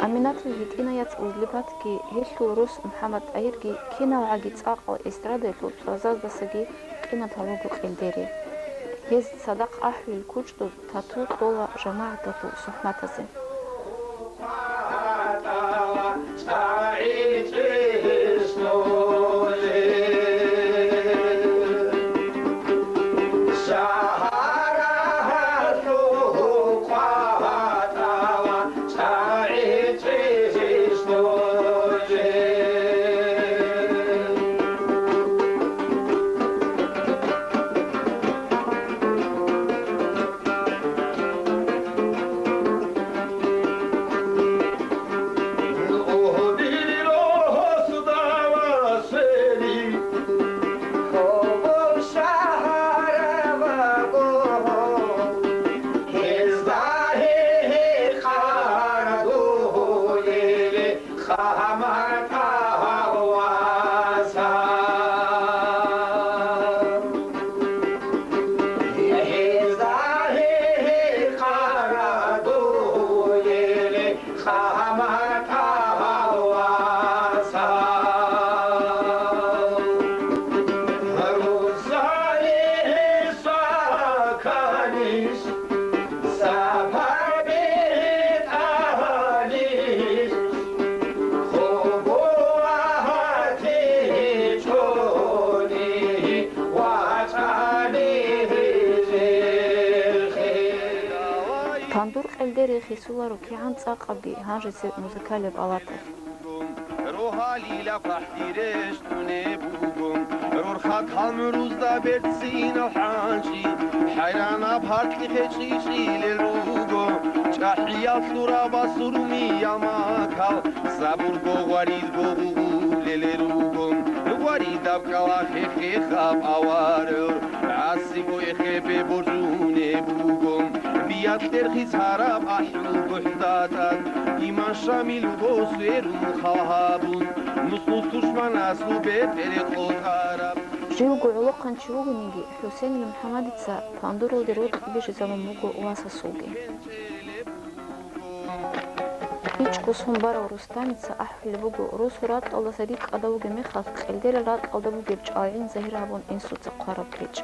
Аминатил гьитӀинай яц Узлипатги, гьелъул рос МухӀаммад-ТӀагьирги киналгӀаги цӀакъал эстрадаялъул цӀвазаздасаги къиматал руго къелдери. Гьез цадахъ ахӀулел кучӀдуз тату кьола жамагӀаталъул сухӀматазе. Пандур къелдери хисуларо кигӀан цӀакъабги гьанжезе музыкалияб алаталъ. Рогьалила пахӀдиреш Дуне буго, рорхатал мурузда берцинал хӀанчи, хӀайранаб гьаркьихъе чӀичӀилел руго, чӀахӀиял лъураб басурмиял макал, сабурго гъваридго гъугъулел руго, гъваридаб кӀалахъе хехаб аварагъ, гӀасиго эхебе боржунеб буго, биялъ терхиз гьараб ахӀул гухӀдатӀад, иман Шамил вуго сверун халгьабун, нус-нус тушманасул бетӀер къотӀараб. Живго гӀолохъанчи вугониги, ХӀусенил МухӀаммадица пандуралде рокьи бижизабун буго васасулги. ИчӀго сон барав Рустамица ахӀулеб буго, росу ракьалдаса рикӀкӀадав вугеб мехалъ, къелдерал ракьалда бугеб чӀалгӀин загьир гьабун инсуца хъвараб кечӀ.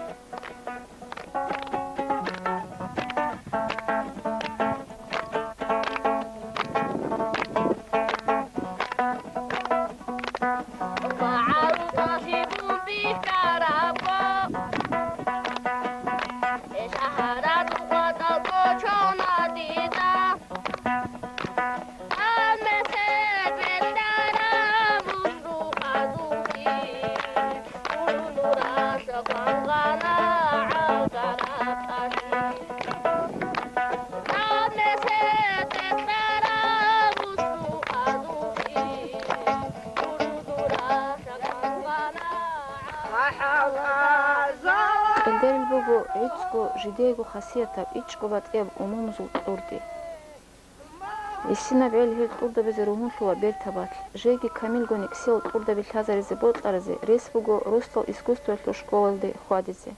Къелдерил буго гӀицӀго жидеего хасиятаб, ичӀго батӀияб умумузул кьурди. Гьесинаб гӀел гьел кьурдабазе ругьунлъула бертабалъ, жеги камилго никсиял кьурдаби лъазаризе бокьаразе рес буго росдал искусствоялъул школалде хьвадизе.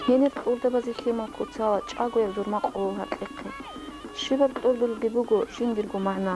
Гьенир кьурдабазе лъимал куцала чӀагояб зурмакъулул гьаркьихъе. Щибаб кьурдулги буго жиндирго магӀна.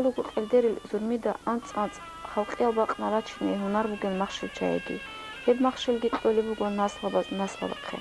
Руго къелдерил Зурмида анцӀ-анцӀ халкъиял бакъ рачине гьунар бугел махщел чагӀиги. Гьеб махщелги кьолеб буго наслабаз наслабахъе.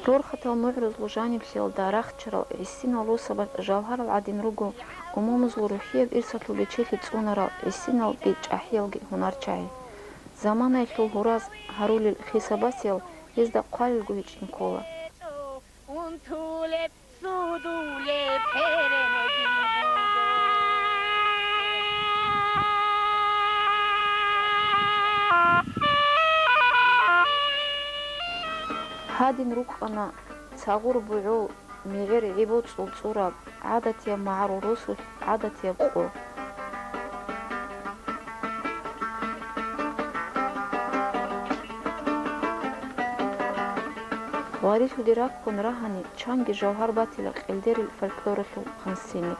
Рорхатал мугӀрузул жаниблъиялда рахчарал гӀисинал росабаз жавгьарал гӀадин руго умумузул рухӀияб ирсалъул бечелъи цӀунарал гӀисиналги чӀахӀиялги гьунарчагӀи. Заманаялъул гьураз гьарулел хисабасиял гьезда хъвалелго гьечӀин ккола. Унтулеб, судулеб херенедин буго. Гьадин рукӀана цагъур бугӀул мегӀер гӀебоцӀул цӀураб гӀадатияб магӀарул росулъ гӀадатияб къо. Гъварилъуде раккун рагьани, чанги жавгьар батила къелдерил фольклоралъул хансини.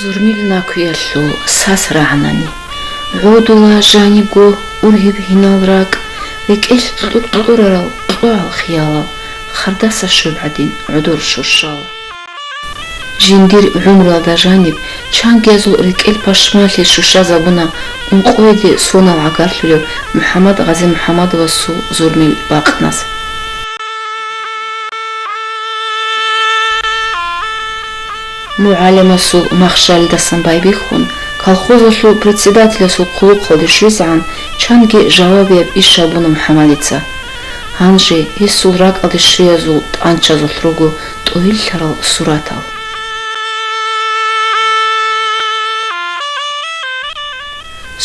Зурмил накуялъул сас рагӀанани, гӀодула жанибго ургьиб гьинал ракӀ, рекӀелъ кьукь-кьурарал кьогӀал хиялал хардаса щвеб гӀадин гӀодор щущала. Жиндир гӀумруялда жаниб чангиязул рекӀел пашмалъи щущазабуна ункъоялде сонал гӀагарлъулев МухӀаммад Гъази МухӀаммадовасул Зурмил бакъназ. МугӀалимасул махщалидасан байбихьун, колхозалъул председателасул хъулухъалде щвезегӀан чанги жавабияб иш гьабуна МухӀаммадица. Гьанже гьесул ракӀалде щвеязул тӀанчазулъ руго тӀогьиллъарал суратал.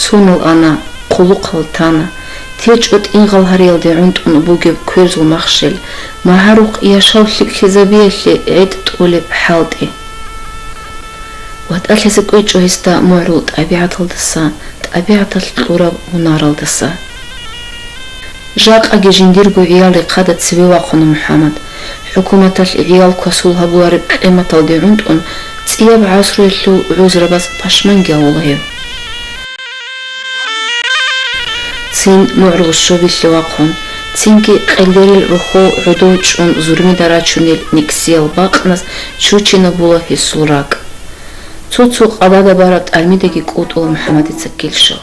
Сонал ана, хъулухъал тана, течӀо тӀингъал гьариялде гӀунтӀун бугеб кверзул махщел, магӀарухъ яшав лъикӀлъизабиялъе гӀетӀ тӀолеб хӀалтӀи. ВатӀалъизе кӀвечӀо гьесда мугӀрул тӀабигӀаталдаса, ТӀабигӀаталъ кьураб гьунаралдаса. Жакъаги жиндирго гӀиял рехъада цеве вахъуна МухӀаммад. ХӀукуматалъ гӀиял квасул гьабулареб къиматалде гӀунтӀун, цӀияб гӀасруялъул гӀузрабаз пашманги гьавула гьев. Цин мугӀрул щобилъе вахъун, цинги къелдерил рухьул гӀодов чӀун зурмида рачунел никсиял бакъназ чучинабула гьесул ракӀ. Цо-цо къадада бараб тӀармидаги кӀутӀула МухӀаммадица килщал.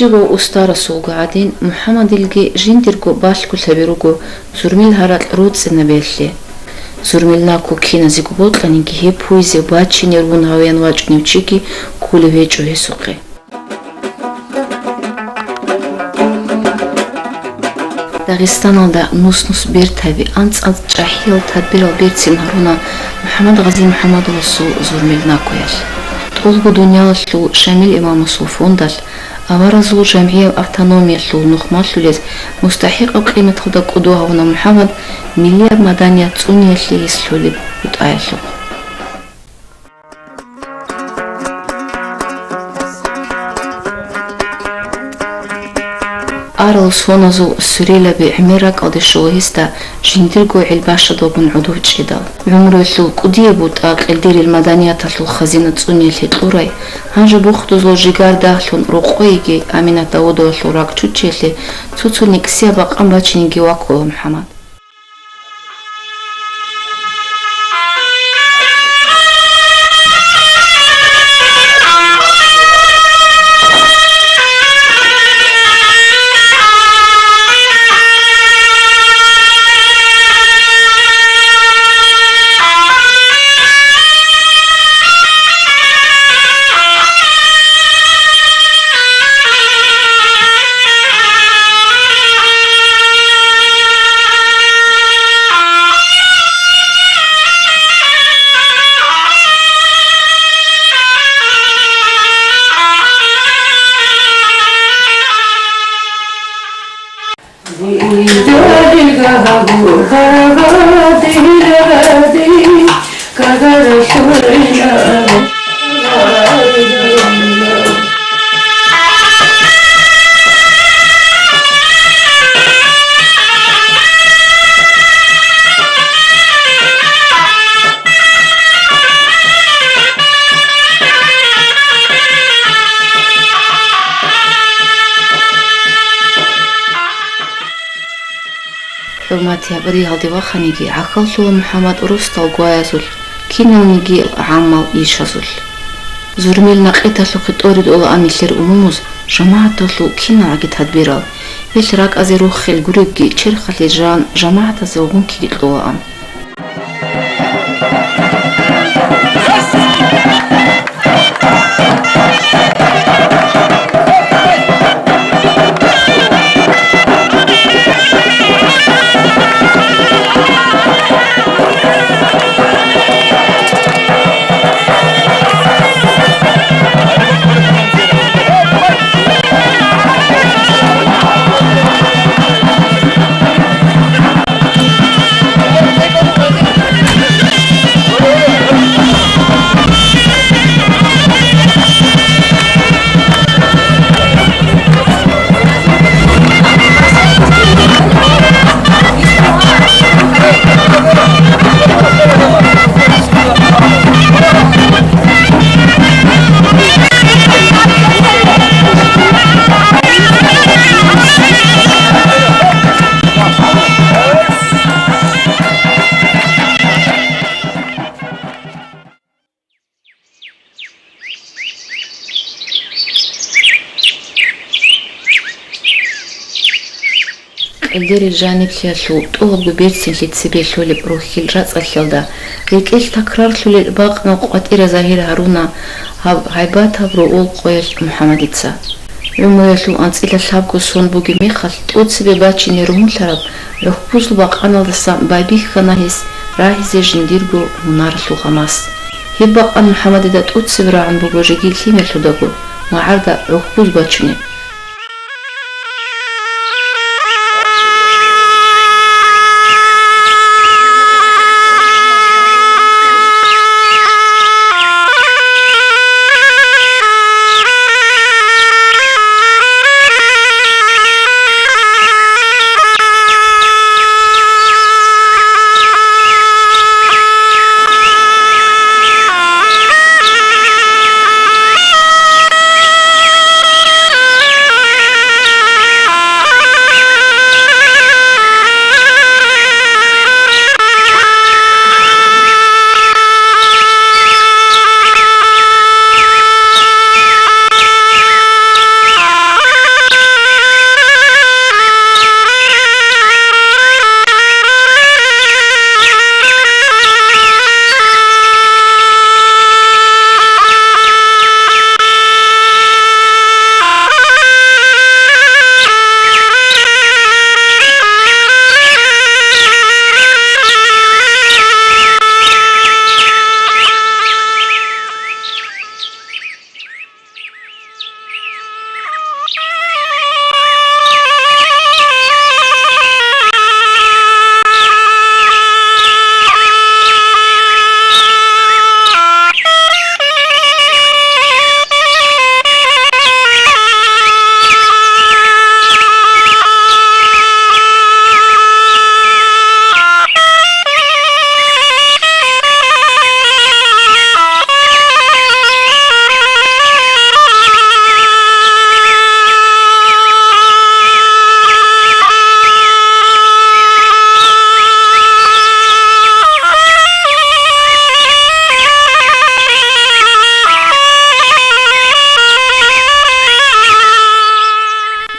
Щивав устарасулго гӀадин, МухӀаммадилги жиндирго балъголъаби руго зурмил гьаракь роцӀцӀинабиялъе. Зурмил наку киназего бокьаниги, гьеб пуйзе бачине ругин гьавеян вачӀунев чиги кколев гьечӀо гьесухъе. Дагъистаналда нус-нус бертаби анцӀ-анцӀ чӀахӀиял тадбирал берцин гьаруна МухӀаммад Гъази МухӀаммадовасул зурмил накуялъ. ТӀолго дуниялалъул Шамил имамасул фондалъ, аваразул жамгӀияб автономиялъул нухмалъулез мустахӀикъаб къиматалда кӀодо гьавуна МухӀаммад миллияб маданият цӀуниялъе гьес лъолеб бутӀаялъухъ. Арал соназул сурелаби гӀемер ракӀалде щола гьесда жиндирго гӀелбащадалгун гӀодов чӀедал. ГӀумруялъул кӀудияб бутӀа къилдирил маданияталъул хазина цӀуниялъе кьурай, гьанже бухудузул жигар дагьлъун рокъойги Аминат Давудовалъул ракӀ чучиялъе цо-цо никсияб бакъан бачинеги ваккула МухӀаммад. ХӀурматияб ригьалде ваханиги, гӀахьаллъула МухӀаммад росдал гваязулъ, киналниги гӀаммал ишазулъ. Зурмил накъиталъухъе тӀоридолаан нилъер умумуз жамагӀаталъул киналгӀаги тадбирал. Гьелъ ракӀазе рохел гуребги, черхалъе жан жамагӀатазе вугьункиги кьолаан. Кьелдерил жаниблъиялъул тӀогьабго берцинлъи цебе лъолеб рухьил рацӀцӀалъиялда, рекӀелъ такрарлъулел бакънал къватӀира загьир гьаруна гьаб гьайбатаб ругъул къоялъ МухӀаммадица. ГӀумруялъул анцӀила лъабго сон бугеб мехалъ, тӀоцебе бачине ругьунлъараб гӀухьбузул бакъаналдасан байбихьана гьес рагьизе жиндирго гьунаралъул гъамас. Гьеб бакъан МухӀаммадида тӀоцебе рагӀун буго жеги лъимерлъудаго магӀарда гӀухьбуз бачунеб.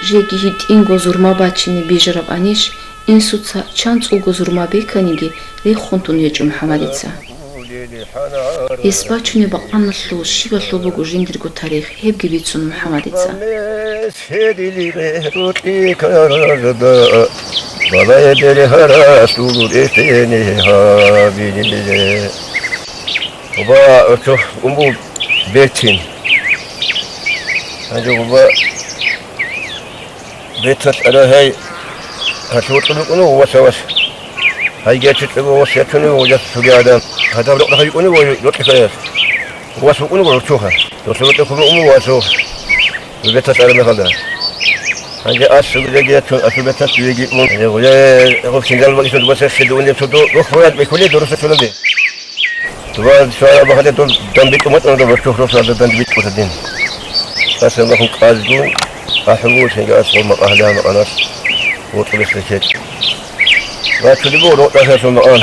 Жеги гьитӀинго зурма бачине бижараб Аниш, инсуца чанцӀулго зурма беканиги, рехун тун гьечӀо МухӀаммадица. Гьес бачунеб бакъаналъул щибалъул буго жиндирго тарих, гьебги бицун МухӀаммадица. Гъоба гьоркьов ун буго бертин. Гьанже гъоба берталъ ара гьай гьалъ вокьулев вукӀун вуго вас, вас. Гьайги яче цӀего вас ячунев вуго жас цоги адам. Гьадаб рокъда гьай вукӀунев вуго рокьихъаяс. Вас вукӀун вуго гӀурчуха. Досул рокьихъ вукӀун вуго васу. Берталъ ара мехалда. Гьанже ас цогидаги ячун, асул берталъ веги ун. Гъоя гъоб сингал бакӀисун дубасехъе дугӀунеб цо ду рухь бурад бихьулей дурусачунанде. Дугьал суал абухъалде дол дандбитӀун батӀана, дол раччухъ росулда дандбитӀуса дин. Ас Аллагьун кӀалгун, ахӀулгун сенга ас гъо макъагьлъи гьанаб анас вокьулес рехетӀ. Раччулеб буго рокьалъ гьесул макъан.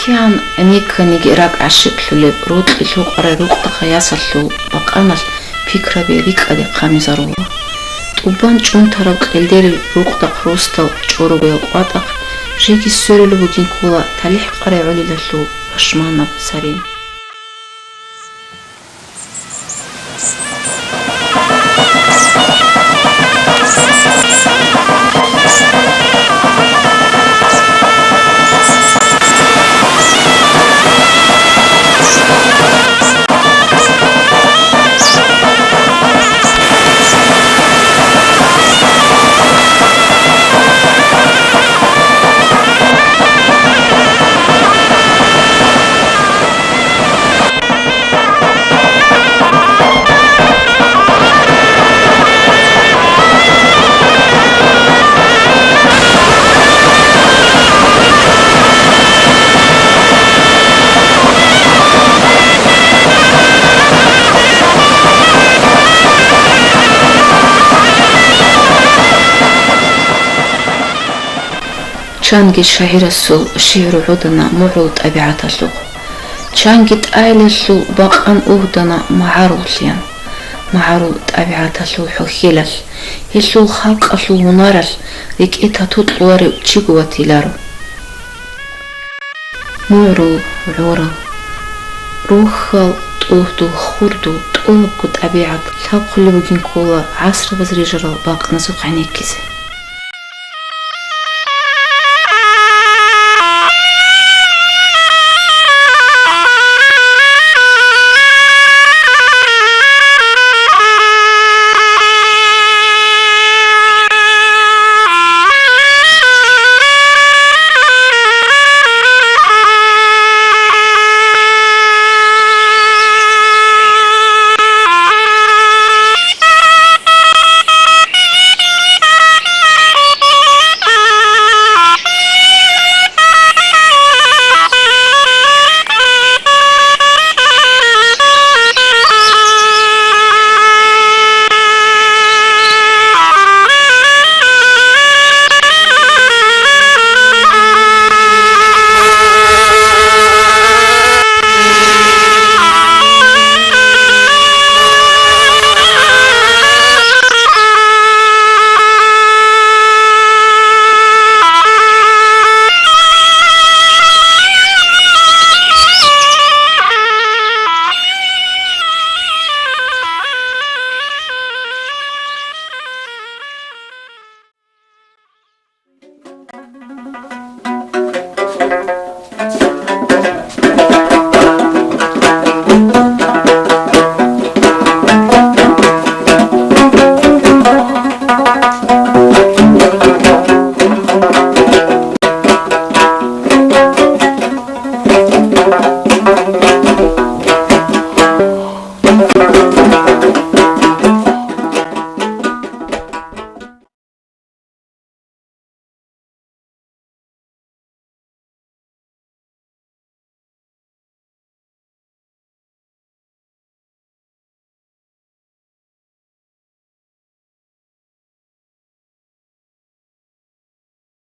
КигӀан гӀенекканиги ракӀ гӀащикълъулеб, рокьи лъукъарай рукъдахъ ясалъул бакъаналъ пикраби рикӀкӀаде хъамизарула. ТӀубан чӀунтараб кьелдерил рукъдахъ росдал чӀорогоял къватӀахъ жеги сверулеб бугин ккола талихӀ къарай гӀолилалъул пашманаб сарин. Чанги шагьирасул шигӀру гӀодана мугӀрул тӀабигӀаталъухъ. Чанги тӀайлалъул бакъан угьдана магӀаруллъиян. МагӀарул тӀабигӀаталъул хӀухьелалъ, гьелъул халкъалъул гьунаралъ рекӀее тату кьоларев чиго ватиларо. МугӀрул гӀорал. Рохьал тӀугьдул, хурдул, тӀолабго тӀабигӀат лъабхъулеб бугин ккола гӀасрабаз рижарал бакъназухъ гӀенеккизе.